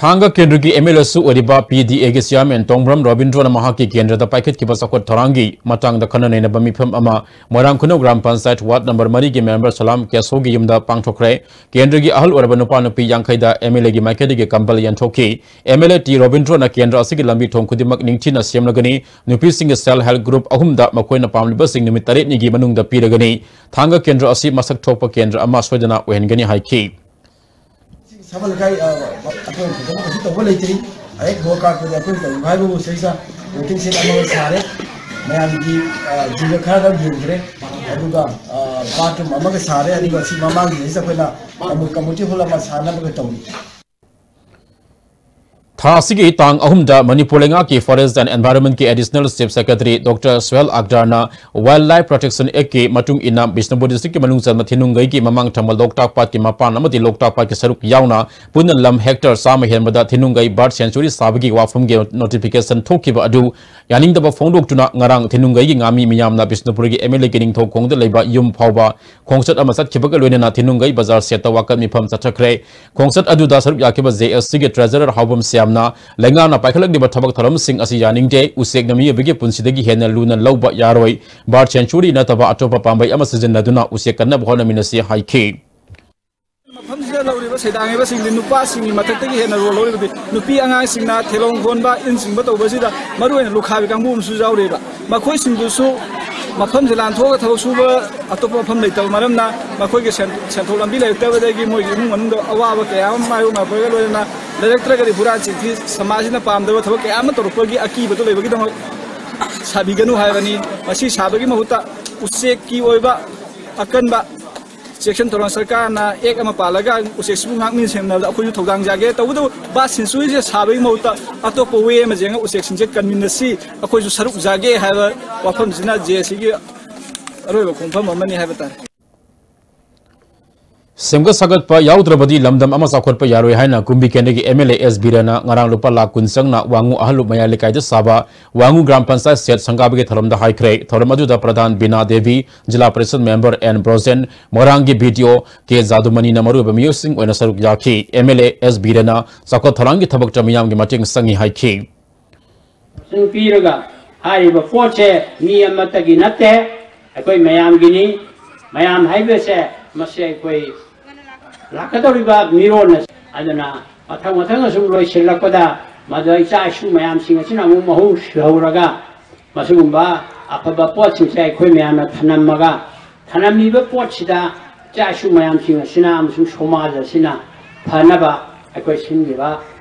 ꯊꯥꯡꯒ ꯀꯦꯟꯗ꯭ꯔꯒꯤ MLAꯁꯨ ꯑꯣꯏꯔꯤꯕ PDAꯒꯤ chairman ꯇꯣꯡꯕ꯭ꯔꯝ ꯔꯕꯤꯟꯗ꯭ꯔꯣꯅ ꯃꯍꯥꯛꯀꯤ ꯀꯦꯟꯗ꯭ꯔꯗ ꯄꯥꯏꯈꯠꯈꯤꯕ ꯆꯥꯎꯈꯠ ꯊꯧꯔꯥꯡꯒꯤ ꯃꯇꯥꯡꯗ ꯈꯟꯅ ꯅꯩꯅꯕ ꯃꯤꯐꯝ ꯑꯃ ꯃꯣꯏꯔꯥꯡ ꯈꯨꯅꯧ ꯒ꯭ꯔꯥꯝ ꯄꯟꯆꯥꯌꯠ ward number ꯃꯔꯤꯒꯤ member ꯁꯂꯥꯝ ꯀꯦꯁꯣꯒꯤ ꯌꯨꯝꯗ ꯄꯥꯡꯊꯣꯛꯈ꯭ꯔꯦ꯫ ꯀꯦꯟꯗ꯭ꯔꯒꯤ ꯑꯍꯜ ꯑꯣꯏꯔꯕ ꯅꯨꯄꯥ ꯅꯨꯄꯤ ꯌꯥꯡꯈꯩꯗ MLAꯒꯤ ꯃꯥꯏꯀꯩꯗꯒꯤ ꯀꯝꯕꯜ ꯌꯦꯟꯊꯣꯛꯈꯤ꯫ MLA ꯇꯤ ꯔꯣꯕꯤꯟꯗ꯭ꯔꯣꯅ ꯀꯦꯟꯗ꯭ꯔ ꯑꯁꯤꯒꯤ ꯂꯝꯕꯤ ꯊꯣꯡ ꯈꯨꯗꯤꯡꯃꯛ ꯅꯤꯡꯊꯤꯅ ꯁꯦꯝꯂꯒꯅꯤ꯫ ꯅꯨꯄꯤꯁꯤꯡꯒꯤ self help group ꯑꯍꯨꯝꯗ ꯃꯈꯣꯏꯅ ꯄꯥꯝꯂꯤꯕꯁꯤꯡ ꯅꯨꯃꯤꯠ ꯇꯔꯦꯠꯅꯤꯒꯤ ꯃꯅꯨꯡꯗ ꯄꯤꯔꯒꯅꯤ꯫ ꯊꯥꯡꯒ ꯀꯦꯟꯗ꯭ꯔ ꯑꯁꯤ ꯃꯁꯛ ꯊꯣꯛꯄ ꯀꯦꯟꯗ꯭ꯔ ꯑꯃ ꯁꯣꯏꯗꯅ ꯑꯣꯏꯍꯟꯒꯅꯤ ꯍꯥꯏꯈꯤ꯫ ꯁꯃꯜ ꯂꯩꯀꯥꯏ, ꯑ, ꯑꯩꯈꯣꯏ ꯊꯣꯏꯗꯣꯛꯅ ꯀꯩꯁꯨ ꯇꯧꯕ ꯂꯩꯇ꯭ꯔꯤ꯫ ꯍꯦꯛ ꯚꯣꯠ ꯀꯥꯔꯛꯄꯗ ꯑꯩꯈꯣꯏ ꯇꯧꯔꯤꯕ ꯍꯥꯏꯕꯕꯨ ꯁꯤꯗꯩꯁꯤꯗ waiting shed ꯑꯃꯒ ꯁꯥꯔꯦ꯫ ꯃꯌꯥꯝꯒꯤ, ꯑ, ꯖꯤꯡꯒ ꯈꯔ ꯈꯔ ꯌꯦꯡꯈ꯭ꯔꯦ꯫ ꯑꯗꯨꯒ, ꯑ, bathroom ꯑꯃꯒ ꯁꯥꯔꯦ꯫ ꯑꯗꯨꯒ ꯁꯤ ꯃꯃꯥꯡꯒꯤꯁꯤꯗ ꯑꯩꯈꯣꯏꯅ commu-, community hall ꯑꯃ ꯁꯥꯅꯕꯒ ꯇꯧꯔꯤ꯫ ꯊꯥ ꯑꯁꯤꯒꯤ ꯇꯥꯡ ꯑꯍꯨꯝꯗ ꯃꯅꯤꯄꯨꯔ ꯂꯩꯉꯥꯛꯀꯤ Forest and Environmentꯀꯤ Additional Chief Secretary Doctor Sohail ꯑꯒꯗꯥꯔꯅ Wildlife Protection Actꯀꯤ ꯃꯇꯨꯡ ꯏꯟꯅ ꯕꯤꯁꯅꯨꯄꯨꯔ districtꯀꯤ ꯃꯅꯨꯡ ꯆꯟꯕ ꯊꯤꯅꯨꯡꯒꯩꯒꯤ ꯃꯃꯥꯡ ꯊꯪꯕ ꯂꯣꯛꯇꯥꯛ ꯄꯥꯠꯀꯤ ꯃꯄꯥꯟ ꯑꯃꯗꯤ ꯂꯣꯛꯇꯥꯛ ꯄꯥꯠꯀꯤ ꯁꯔꯨꯛ ꯌꯥꯎꯅ ꯄꯨꯟꯅ ꯂꯝ hectare ꯆꯥꯝꯃ ꯍꯦꯟꯕꯗ ꯊꯤꯅꯨꯡꯒꯩ bird sanctuary ꯁꯥꯕꯒꯤ ꯋꯥꯐꯝꯒꯤ notification ꯊꯣꯛꯈꯤꯕ ꯑꯗꯨ ꯌꯥꯅꯤꯡꯗꯕ ꯐꯣꯡꯗꯣꯛꯇꯨꯅ ꯉꯔꯥꯡ ꯊꯤꯅꯨꯡꯒꯩꯒꯤ ꯉꯥꯃꯤ ꯃꯤꯌꯥꯝꯅ ꯕꯤꯁꯅꯨꯄꯨꯔꯒꯤ MLAꯒꯤ ꯅꯤꯡꯊꯧꯈꯣꯡꯗ ꯂꯩꯕ ꯌꯨꯝ ꯐꯥꯎꯕ ꯈꯣꯡꯆꯠ ꯑꯃ ꯆꯠꯈꯤꯕꯒ ꯂꯣꯏꯅꯅ ꯊꯤꯅꯨꯡꯒꯩ ꯕꯖꯥꯔ ꯁꯦꯠꯇ ꯋꯥꯀꯠ ꯃꯤꯐꯝ ꯆꯠꯊꯈ꯭ꯔꯦ꯫ ꯈꯣꯡꯆꯠ ꯑꯗꯨꯗ ꯁꯔꯨꯛ ꯌꯥꯈꯤꯕ JACꯒꯤ treasurer ꯍꯥꯎꯕꯝ ꯁ꯭ꯌꯥꯝꯅ ꯂꯩꯉꯥꯛꯅ ꯄꯥꯏꯈꯠꯂꯛꯂꯤꯕ ꯊꯕꯛ ꯊꯧꯔꯝꯁꯤꯡ ꯑꯁꯤ ꯌꯥꯅꯤꯡꯗꯦ, ꯎꯆꯦꯛꯅ ꯃꯤꯑꯣꯏꯕꯒꯤ ꯄꯨꯟꯁꯤꯗꯒꯤ ꯍꯦꯟꯅ ꯂꯨꯅ ꯂꯧꯕ ꯌꯥꯔꯣꯏ, bird sanctuary ꯅꯠꯇꯕ ꯑꯇꯣꯞꯄ ꯄꯥꯝꯕꯩ ꯑꯃ ꯁꯤꯖꯤꯟꯅꯗꯨꯅ ꯎꯆꯦꯛ ꯀꯟꯅꯕ ꯍꯣꯠꯅꯃꯤꯟꯅꯁꯤ ꯍꯥꯏꯈꯤ꯫ ꯃꯐꯝꯁꯤꯗ ꯂꯧꯔꯤꯕ ꯁꯩꯗꯥꯡꯉꯤꯕꯁꯤꯡꯗꯤ ꯅꯨꯄꯥꯁꯤꯡꯒꯤ ꯃꯊꯛꯇꯒꯤ ꯍꯦꯟꯅ role ꯂꯧꯔꯤꯕꯗꯤ ꯅꯨꯄꯤ ꯑꯉꯥꯡꯁꯤꯡꯅ ꯊꯦꯂꯣꯡ ꯈꯣꯟꯕ, ꯏꯟ ꯆꯤꯡꯕ ꯇꯧꯕꯁꯤꯗ ꯃꯔꯨꯑꯣꯏꯅ ꯂꯨꯈꯥꯕꯤ ꯀꯥꯡꯕꯨ ꯑꯃꯁꯨ ꯌꯥꯎꯔꯤꯕ꯫ ꯃꯈꯣꯏꯁꯤꯡꯗꯨꯁꯨ ꯃꯐꯝꯁꯦ ꯂꯥꯟꯊꯣꯛꯑꯒ ꯊꯕꯛ ꯁꯨꯕ ꯑꯇꯣꯞꯄ ꯃꯐꯝ ꯂꯩꯇꯕ ꯃꯔꯝꯅ ꯃꯈꯣꯏꯒꯤ ꯁꯦꯟ-, ꯁꯦꯟꯊꯣꯛ ꯂꯝꯕꯤ ꯂꯩꯔꯛꯇꯕꯗꯒꯤ ꯃꯣꯏꯒꯤ ꯏꯃꯨꯡ ꯃꯅꯨꯡꯗ ꯑꯋꯥꯕ ꯀꯌꯥ ꯑꯃ ꯃꯥꯌꯣꯛꯅꯔꯛꯄꯒ ꯂꯣꯏꯅꯅ ꯂꯩꯔꯛꯇ꯭ꯔꯒꯗꯤ ꯍꯨꯔꯥꯟ ꯆꯤꯟꯊꯤ, ꯁꯃꯥꯖꯁꯤꯅ ꯄꯥꯝꯗꯕ ꯊꯕꯛ ꯀꯌꯥ ꯑꯃ ꯇꯧꯔꯛꯄꯒꯤ ꯑꯀꯤꯕꯗꯨ ꯂꯩꯕꯒꯤꯗꯃꯛ ꯁꯥꯕꯤꯒꯅꯨ ꯍꯥꯏꯕꯅꯤ꯫ ꯃꯁꯤ ꯁꯥꯕꯒꯤ ꯃꯍꯨꯠꯇ ꯎꯆꯦꯛꯀꯤ ꯑꯣꯏꯕ ꯑꯀꯟꯕ ꯆꯦꯛꯁꯤꯟ ꯊꯧꯔꯥꯡ ꯁꯔꯀꯥꯔꯅ act ꯑꯃ ꯄꯥꯜꯂꯒ ꯎꯆꯦꯛꯁꯤꯕꯨ ꯉꯥꯛꯃꯤꯟ ꯁꯦꯟꯅꯕꯗ ꯑꯩꯈꯣꯏꯁꯨ ꯊꯧꯗꯥꯡ ꯌꯥꯒꯦ꯫ ꯇꯧꯕꯇꯕꯨ bird sanctuaryꯁꯦ ꯁꯥꯕꯒꯤ ꯃꯍꯨꯠꯇ ꯑꯇꯣꯞꯄ way ꯑꯃ ꯌꯦꯡꯉꯒ ꯎꯆꯦꯛꯁꯤꯡꯁꯦ ꯀꯟꯃꯤꯟꯅꯁꯤ, ꯑꯩꯈꯣꯏꯁꯨ ꯁꯔꯨꯛ ꯌꯥꯒꯦ ꯍꯥꯏꯕ ꯋꯥꯐꯝꯁꯤꯅ JACꯒꯤ ꯑꯔꯣꯏꯕ ꯈꯣꯡꯐꯝ ꯑꯃꯅꯤ ꯍꯥꯏꯕ ꯇꯥꯔꯦ꯫ ꯁꯦꯝꯒꯠ ꯁꯥꯒꯠꯄ ꯌꯥꯎꯗ꯭ꯔꯕꯗꯤ ꯂꯝꯗꯝ ꯑꯃ ꯆꯥꯎꯈꯠꯄ ꯌꯥꯔꯣꯏ ꯍꯥꯏꯅ ꯀꯨꯝꯕꯤ ꯀꯦꯟꯗ꯭ꯔꯒꯤ ꯑꯦꯝ ꯑꯦꯜ ꯑꯦ ꯑꯦꯁ ꯕꯤꯔꯦꯟꯅ ꯉꯔꯥꯡ ꯂꯨꯄꯥ ꯂꯥꯈ ꯀꯨꯟ ꯆꯪꯅ ꯋꯥꯉꯨ ꯑꯍꯜꯂꯨꯞ ꯃꯌꯥꯏ ꯂꯩꯀꯥꯏꯗ ꯁꯥꯕ ꯋꯥꯉꯨ ꯒ꯭ꯔꯥꯝ ꯄꯟꯆꯥꯌꯠ ꯁꯦꯠ ꯁꯪꯒꯥꯕꯒꯤ ꯊꯧꯔꯝꯗ ꯍꯥꯏꯈ꯭ꯔꯦ꯫ ꯊꯧꯔꯝ ꯑꯗꯨꯗ ꯄ꯭ꯔꯙꯥꯟ ꯕꯤꯅꯥ ꯗꯦꯕꯤ, ꯖꯤꯂꯥ ꯄꯔꯤꯁꯗ ꯃꯦꯝꯕꯔ ꯑꯦꯟ ꯕ꯭ꯔꯣꯖꯦꯟ, ꯃꯣꯏꯔꯥꯡꯒꯤ ꯕꯤ ꯗꯤ ꯑꯣ ꯀꯦ ꯖꯥꯗꯨꯃꯅꯤꯅ ꯃꯔꯨꯑꯣꯏꯕ ꯃꯤꯑꯣꯏꯁꯤꯡ ꯑꯣꯏꯅ ꯁꯔꯨꯛ ꯌꯥꯈꯤ꯫ ꯑꯦꯝ ꯑꯦꯜ ꯑꯦ ꯑꯦꯁ ꯕꯤꯔꯦꯟꯅ ꯆꯥꯎꯈꯠ ꯊꯧꯔꯥꯡꯒꯤ ꯊꯕꯛꯇ ꯃꯤꯌꯥꯝꯒꯤ ꯃꯇꯦꯡ ꯆꯪꯏ ꯍꯥꯏꯈꯤ꯫ ꯁꯨꯝ ꯄꯤꯔꯒ ꯍꯥꯏꯔꯤꯕ ꯄꯣꯠꯁꯦ ꯃꯤ ꯑꯃꯠꯇꯒꯤ ꯅꯠꯇꯦ, ꯑꯩꯈꯣꯏ ꯃꯌꯥꯝꯒꯤꯅꯤ꯫ ꯃꯌꯥꯝ ꯍꯥꯏꯕꯁꯦ ꯃꯁꯤ ꯑꯩꯈꯣꯏ ꯂꯥꯛꯀꯗꯧꯔꯤꯕ ꯃꯤꯔꯣꯟ ꯑꯁꯤ꯫ ꯑꯗꯨꯅ ꯃꯊꯪ ꯃꯊꯪ ꯑꯁꯨꯝ ꯂꯣꯏꯁꯤꯜꯂꯛꯄꯗ ꯃꯗꯨ ꯏꯆꯥ ꯏꯁꯨ ꯃꯌꯥꯝꯁꯤꯡ ꯑꯁꯤꯅ ꯑꯃꯨꯛ ꯃꯍꯨ ꯁꯤꯍꯧꯔꯒ ꯃꯁꯤꯒꯨꯝꯕ ꯑꯐꯕ ꯄꯣꯠꯁꯤꯡꯁꯦ ꯑꯩꯈꯣꯏ ꯃꯌꯥꯝꯅ ꯊꯅꯝꯃꯒ, ꯊꯅꯝꯃꯤꯕ ꯄꯣꯠꯁꯤꯗ ꯏꯆꯥ ꯏꯁꯨ ꯃꯌꯥꯝꯁꯤꯡ ꯑꯁꯤꯅ ꯑꯃꯁꯨꯡ ꯁꯃꯥꯖ ꯑꯁꯤꯅ ꯐꯅꯕ ꯑꯩꯈꯣꯏ ꯁꯤꯟꯈꯤꯕ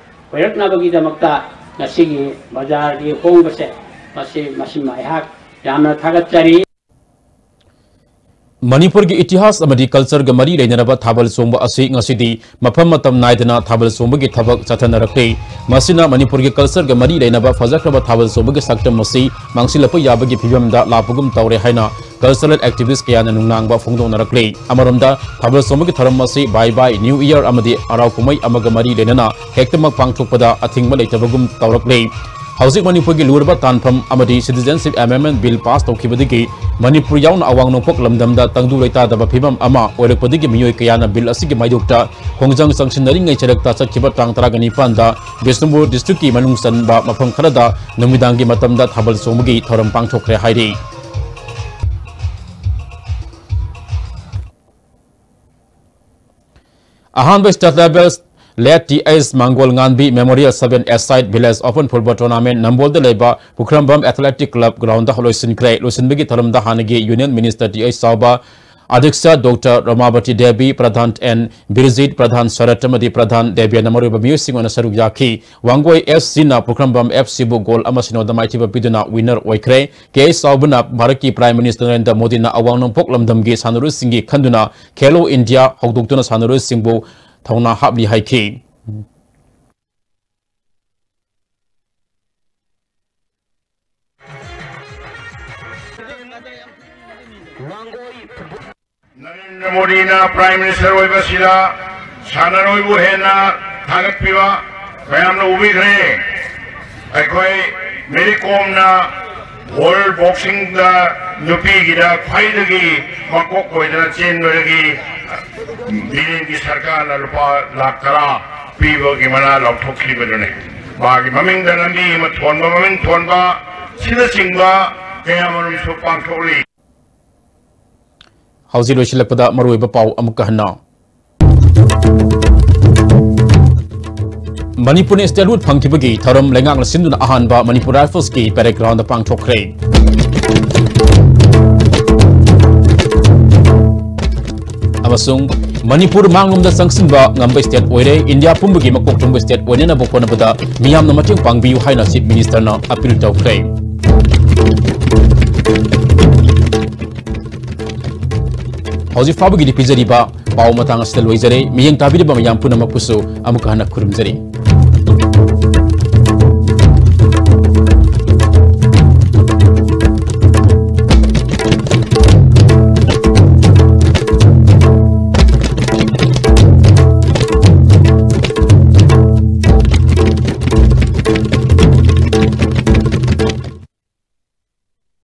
ꯑꯣꯏꯔꯛꯅꯕꯒꯤꯗꯃꯛꯇ ꯉꯁꯤꯒꯤ ꯕꯖꯥꯔꯒꯤ ꯍꯣꯡꯕꯁꯦ ꯃꯁꯤ, ꯃꯁꯤꯃ ꯑꯩꯍꯥꯛ ꯌꯥꯝꯅ ꯊꯥꯒꯠꯆꯔꯤ꯫ ꯃꯅꯤꯄꯨꯔꯒꯤ ꯏꯇꯤꯍꯥꯁ ꯑꯃꯗꯤ ꯀꯜꯆꯔꯒ ꯃꯔꯤ ꯂꯩꯅꯔꯕ ꯊꯥꯕꯜ ꯆꯣꯡꯕ ꯑꯁꯤ ꯉꯁꯤꯗꯤ ꯃꯐꯝ ꯃꯇꯝ ꯅꯥꯏꯗꯅ ꯊꯥꯕꯜ ꯆꯣꯡꯕꯒꯤ ꯊꯕꯛ ꯆꯠꯊꯅꯔꯛꯂꯤ꯫ ꯃꯁꯤꯅ ꯃꯅꯤꯄꯨꯔꯒꯤ ꯀꯜꯆꯔꯒ ꯃꯔꯤ ꯂꯩꯅꯕ ꯐꯖꯈ꯭ꯔꯕ ꯊꯥꯕꯜ ꯆꯣꯡꯕꯒꯤ ꯁꯛꯇꯝ ꯑꯁꯤ ꯃꯥꯡꯁꯤꯜꯂꯛꯄ ꯌꯥꯕꯒꯤ ꯐꯤꯕꯝꯗ ꯂꯥꯛꯄꯒꯨꯝ ꯇꯧꯔꯦ ꯍꯥꯏꯅ ꯀꯜꯆꯔꯦꯜ ꯑꯦꯛꯇꯤꯚꯤꯁ ꯀꯌꯥꯅ ꯅꯨꯡꯅꯥꯡꯕ ꯐꯣꯡꯗꯣꯛꯅꯔꯛꯂꯤ꯫ ꯑꯃꯔꯣꯝꯗ ꯊꯥꯕꯜ ꯆꯣꯡꯕꯒꯤ ꯊꯧꯔꯝ ꯑꯁꯤ ꯕꯥꯏ ꯕꯥꯏ ꯅ꯭ꯌꯨ ꯏꯌꯔ ꯑꯃꯗꯤ ꯍꯔꯥꯎ ꯀꯨꯝꯍꯩ ꯑꯃꯒ ꯃꯔꯤ ꯂꯩꯅꯅ ꯍꯦꯛꯇꯃꯛ ꯄꯥꯡꯊꯣꯛꯄꯗ ꯑꯊꯤꯡꯕ ꯂꯩꯇꯕꯒꯨꯝ ꯇꯧꯔꯛꯂꯤ꯫ ꯍꯧꯖꯤꯛ ꯃꯅꯤꯄꯨꯔꯒꯤ ꯂꯨꯔꯕ ꯇꯥꯟꯐꯝ ꯑꯃꯗꯤ Citizenship Amendment Bill pass ꯇꯧꯈꯤꯕꯗꯒꯤ Manipur ꯌꯥꯎꯅ ꯑꯋꯥꯡ ꯅꯣꯡꯄꯣꯛ ꯂꯝꯗꯝꯗ ꯇꯪꯗꯨ ꯂꯩꯇꯥꯗꯕ ꯐꯤꯕꯝ ꯑꯃ ꯑꯣꯏꯔꯛꯄꯗꯒꯤ ꯃꯤꯑꯣꯏ ꯀꯌꯥꯅ ꯕꯤꯜ ꯑꯁꯤꯒꯤ ꯃꯥꯌꯣꯛꯇ ꯈꯣꯡꯖꯪ ꯆꯪꯁꯤꯟꯅꯔꯤꯉꯩ ꯆꯔꯛꯇ ꯆꯠꯈꯤꯕ ꯇꯥꯡ ꯇꯔꯥꯒ ꯅꯤꯄꯥꯟꯗ ꯕꯤꯁꯅꯨꯄꯨꯔ ꯗꯤꯁꯇ꯭ꯔꯤꯛꯀꯤ ꯃꯅꯨꯡ ꯆꯟꯕ ꯃꯐꯝ ꯈꯔꯗ ꯅꯨꯃꯤꯗꯥꯡꯒꯤ ꯃꯇꯝꯗ ꯊꯥꯕꯜ ꯆꯣꯡꯕꯒꯤ ꯊꯧꯔꯝ ꯄꯥꯡꯊꯣꯛꯈ꯭ꯔꯦ ꯍꯥꯏꯔꯤ꯫ ꯑꯍꯥꯟꯕ State Level Late T H ꯃꯪꯒꯣꯜ ꯉꯥꯟꯕꯤ Memorial Seven Aside Village Open Football Tournament ꯅꯝꯕꯣꯜꯗ ꯂꯩꯕ ꯄꯨꯈ꯭ꯔꯝꯕꯝ Athletic Club ground ꯗ ꯂꯣꯏꯁꯤꯟꯈ꯭ꯔꯦ꯫ ꯂꯣꯏꯁꯤꯟꯕꯒꯤ ꯊꯧꯔꯝꯗ ꯍꯥꯟꯅꯒꯤ Union Minister ꯇꯤ ꯑꯩꯆ ꯆꯥꯎꯕ, ꯑꯗ꯭ꯌꯛꯁ ꯗꯣꯛꯇꯔ ꯔꯃꯥꯕꯇꯤ ꯗꯦꯕꯤ, ꯄ꯭ꯔꯙꯥꯟ ꯑꯦꯟ ꯕꯤꯔꯖꯤꯠ, ꯄ꯭ꯔꯙꯥꯟ ꯁꯔꯠ ꯑꯃꯗꯤ ꯄ꯭ꯔꯙꯥꯟ ꯗꯦꯕꯤꯌꯥꯅ ꯃꯔꯨꯑꯣꯏꯕ ꯃꯤꯑꯣꯏꯁꯤꯡ ꯑꯣꯏꯅ ꯁꯔꯨꯛ ꯌꯥꯈꯤ꯫ ꯋꯥꯡꯒꯣꯏ ꯑꯦꯐ ꯁꯤꯅ ꯄꯨꯈ꯭ꯔꯝꯕꯝ ꯑꯦꯐ ꯁꯤꯕꯨ ꯒꯣꯜ ꯑꯃ ꯁꯤꯅꯣꯗ ꯃꯥꯏꯊꯤꯕ ꯄꯤꯗꯨꯅ winner ꯑꯣꯏꯈ꯭ꯔꯦ꯫ ꯀꯦ ꯑꯩꯆ ꯆꯥꯎꯕꯅ ꯚꯥꯔꯠꯀꯤ Prime Minister ꯅꯔꯦꯟꯗ꯭ꯔ ꯃꯣꯗꯤꯅ ꯑꯋꯥꯡ ꯅꯣꯡꯄꯣꯛ ꯂꯝꯗꯝꯒꯤ ꯁꯥꯟꯅꯔꯣꯏꯁꯤꯡꯒꯤ ꯈꯟꯗꯨꯅ ꯈꯦꯂꯣ ꯏꯟꯗꯤꯌꯥ ꯍꯧꯗꯣꯛꯇꯨꯅ ꯁꯥꯟꯅꯔꯣꯏꯁꯤꯡꯕꯨ ꯊꯧꯅꯥ ꯍꯥꯞꯂꯤ ꯍꯥꯏꯈꯤ꯫ ꯅꯔꯦꯟꯗ꯭ꯔ ꯃꯣꯗꯤꯅ Prime Minister ꯑꯣꯏꯕꯁꯤꯗ ꯁꯥꯟꯅꯔꯣꯏꯕꯨ ꯍꯦꯟꯅ ꯊꯥꯒꯠꯄꯤꯕ ꯃꯌꯥꯝꯅ ꯎꯕꯤꯈ꯭ꯔꯦ꯫ ꯑꯩꯈꯣꯏ ꯃꯦꯔꯤ ꯀꯣꯝꯅ World Boxingꯗ ꯅꯨꯄꯤꯒꯤꯗ ꯈ꯭ꯋꯥꯏꯗꯒꯤ ꯃꯀꯣꯛ ꯑꯣꯏꯗꯅ ꯆꯦꯟꯕꯗꯒꯤ ꯕꯤꯔꯦꯟꯒꯤ ꯁꯔꯀꯥꯔꯅ ꯂꯨꯄꯥ ꯂꯥꯈ ꯇꯔꯥ ꯄꯤꯕꯒꯤ ꯃꯅꯥ ꯂꯥꯎꯊꯣꯛꯈꯤꯕꯗꯨꯅꯤ꯫ ꯃꯥꯒꯤ ꯃꯃꯤꯡꯗ ꯂꯝꯕꯤ ꯑꯃ ꯊꯣꯟꯕ, ꯃꯃꯤꯡ ꯊꯣꯟꯕ ꯑꯁꯤꯅꯆꯤꯡꯕ ꯀꯌꯥꯃꯔꯨꯝꯁꯨ ꯄꯥꯡꯊꯣꯛꯂꯤ꯫ ꯍꯧꯖꯤꯛ ꯂꯣꯏꯁꯤꯜꯂꯛꯄꯗ ꯃꯔꯨꯑꯣꯏꯕ ꯄꯥꯎ ꯑꯃꯨꯛꯀ ꯍꯟꯅ꯫ ꯃꯅꯤꯄꯨꯔꯅ statehood ꯐꯪꯈꯤꯕꯒꯤ ꯊꯧꯔꯝ ꯂꯩꯉꯥꯛꯅ ꯁꯤꯟꯗꯨꯅ ꯑꯍꯥꯟꯕ ꯃꯅꯤꯄꯨꯔ Riflesꯀꯤ parade groundꯗ ꯄꯥꯡꯊꯣꯛꯈ꯭ꯔꯦ꯫ ꯑꯃꯁꯨꯡ ꯃꯅꯤꯄꯨꯔ ꯃꯥꯡꯂꯣꯝꯗ ꯆꯪꯁꯤꯟꯕ ꯉꯝꯕ state ꯑꯣꯏꯔꯦ, ꯏꯟꯗꯤꯌꯥ ꯄꯨꯝꯕꯒꯤ ꯃꯀꯣꯛ ꯊꯣꯡꯕ state ꯑꯣꯏꯅꯅꯕ ꯍꯣꯠꯅꯕꯗ ꯃꯤꯌꯥꯝꯅ ꯃꯇꯦꯡ ꯄꯥꯡꯕꯤꯌꯨ ꯍꯥꯏꯅ Chief Ministerꯅ appeal ꯇꯧꯈ꯭ꯔꯦ꯫ ꯍꯧꯖꯤꯛ ꯐꯥꯎꯕꯒꯤꯗꯤ ꯄꯤꯖꯔꯤꯕ ꯄꯥꯎ ꯃꯇꯥꯡ ꯑꯁꯤꯗ ꯂꯣꯏꯖꯔꯦ꯫ ꯃꯤꯠꯌꯦꯡ ꯇꯥꯕꯤꯔꯤꯕ ꯃꯌꯥꯝ ꯄꯨꯝꯅꯃꯛꯄꯨꯁꯨ ꯑꯃꯨꯛꯀ ꯍꯟꯅ ꯈꯨꯔꯨꯝꯖꯔꯤ꯫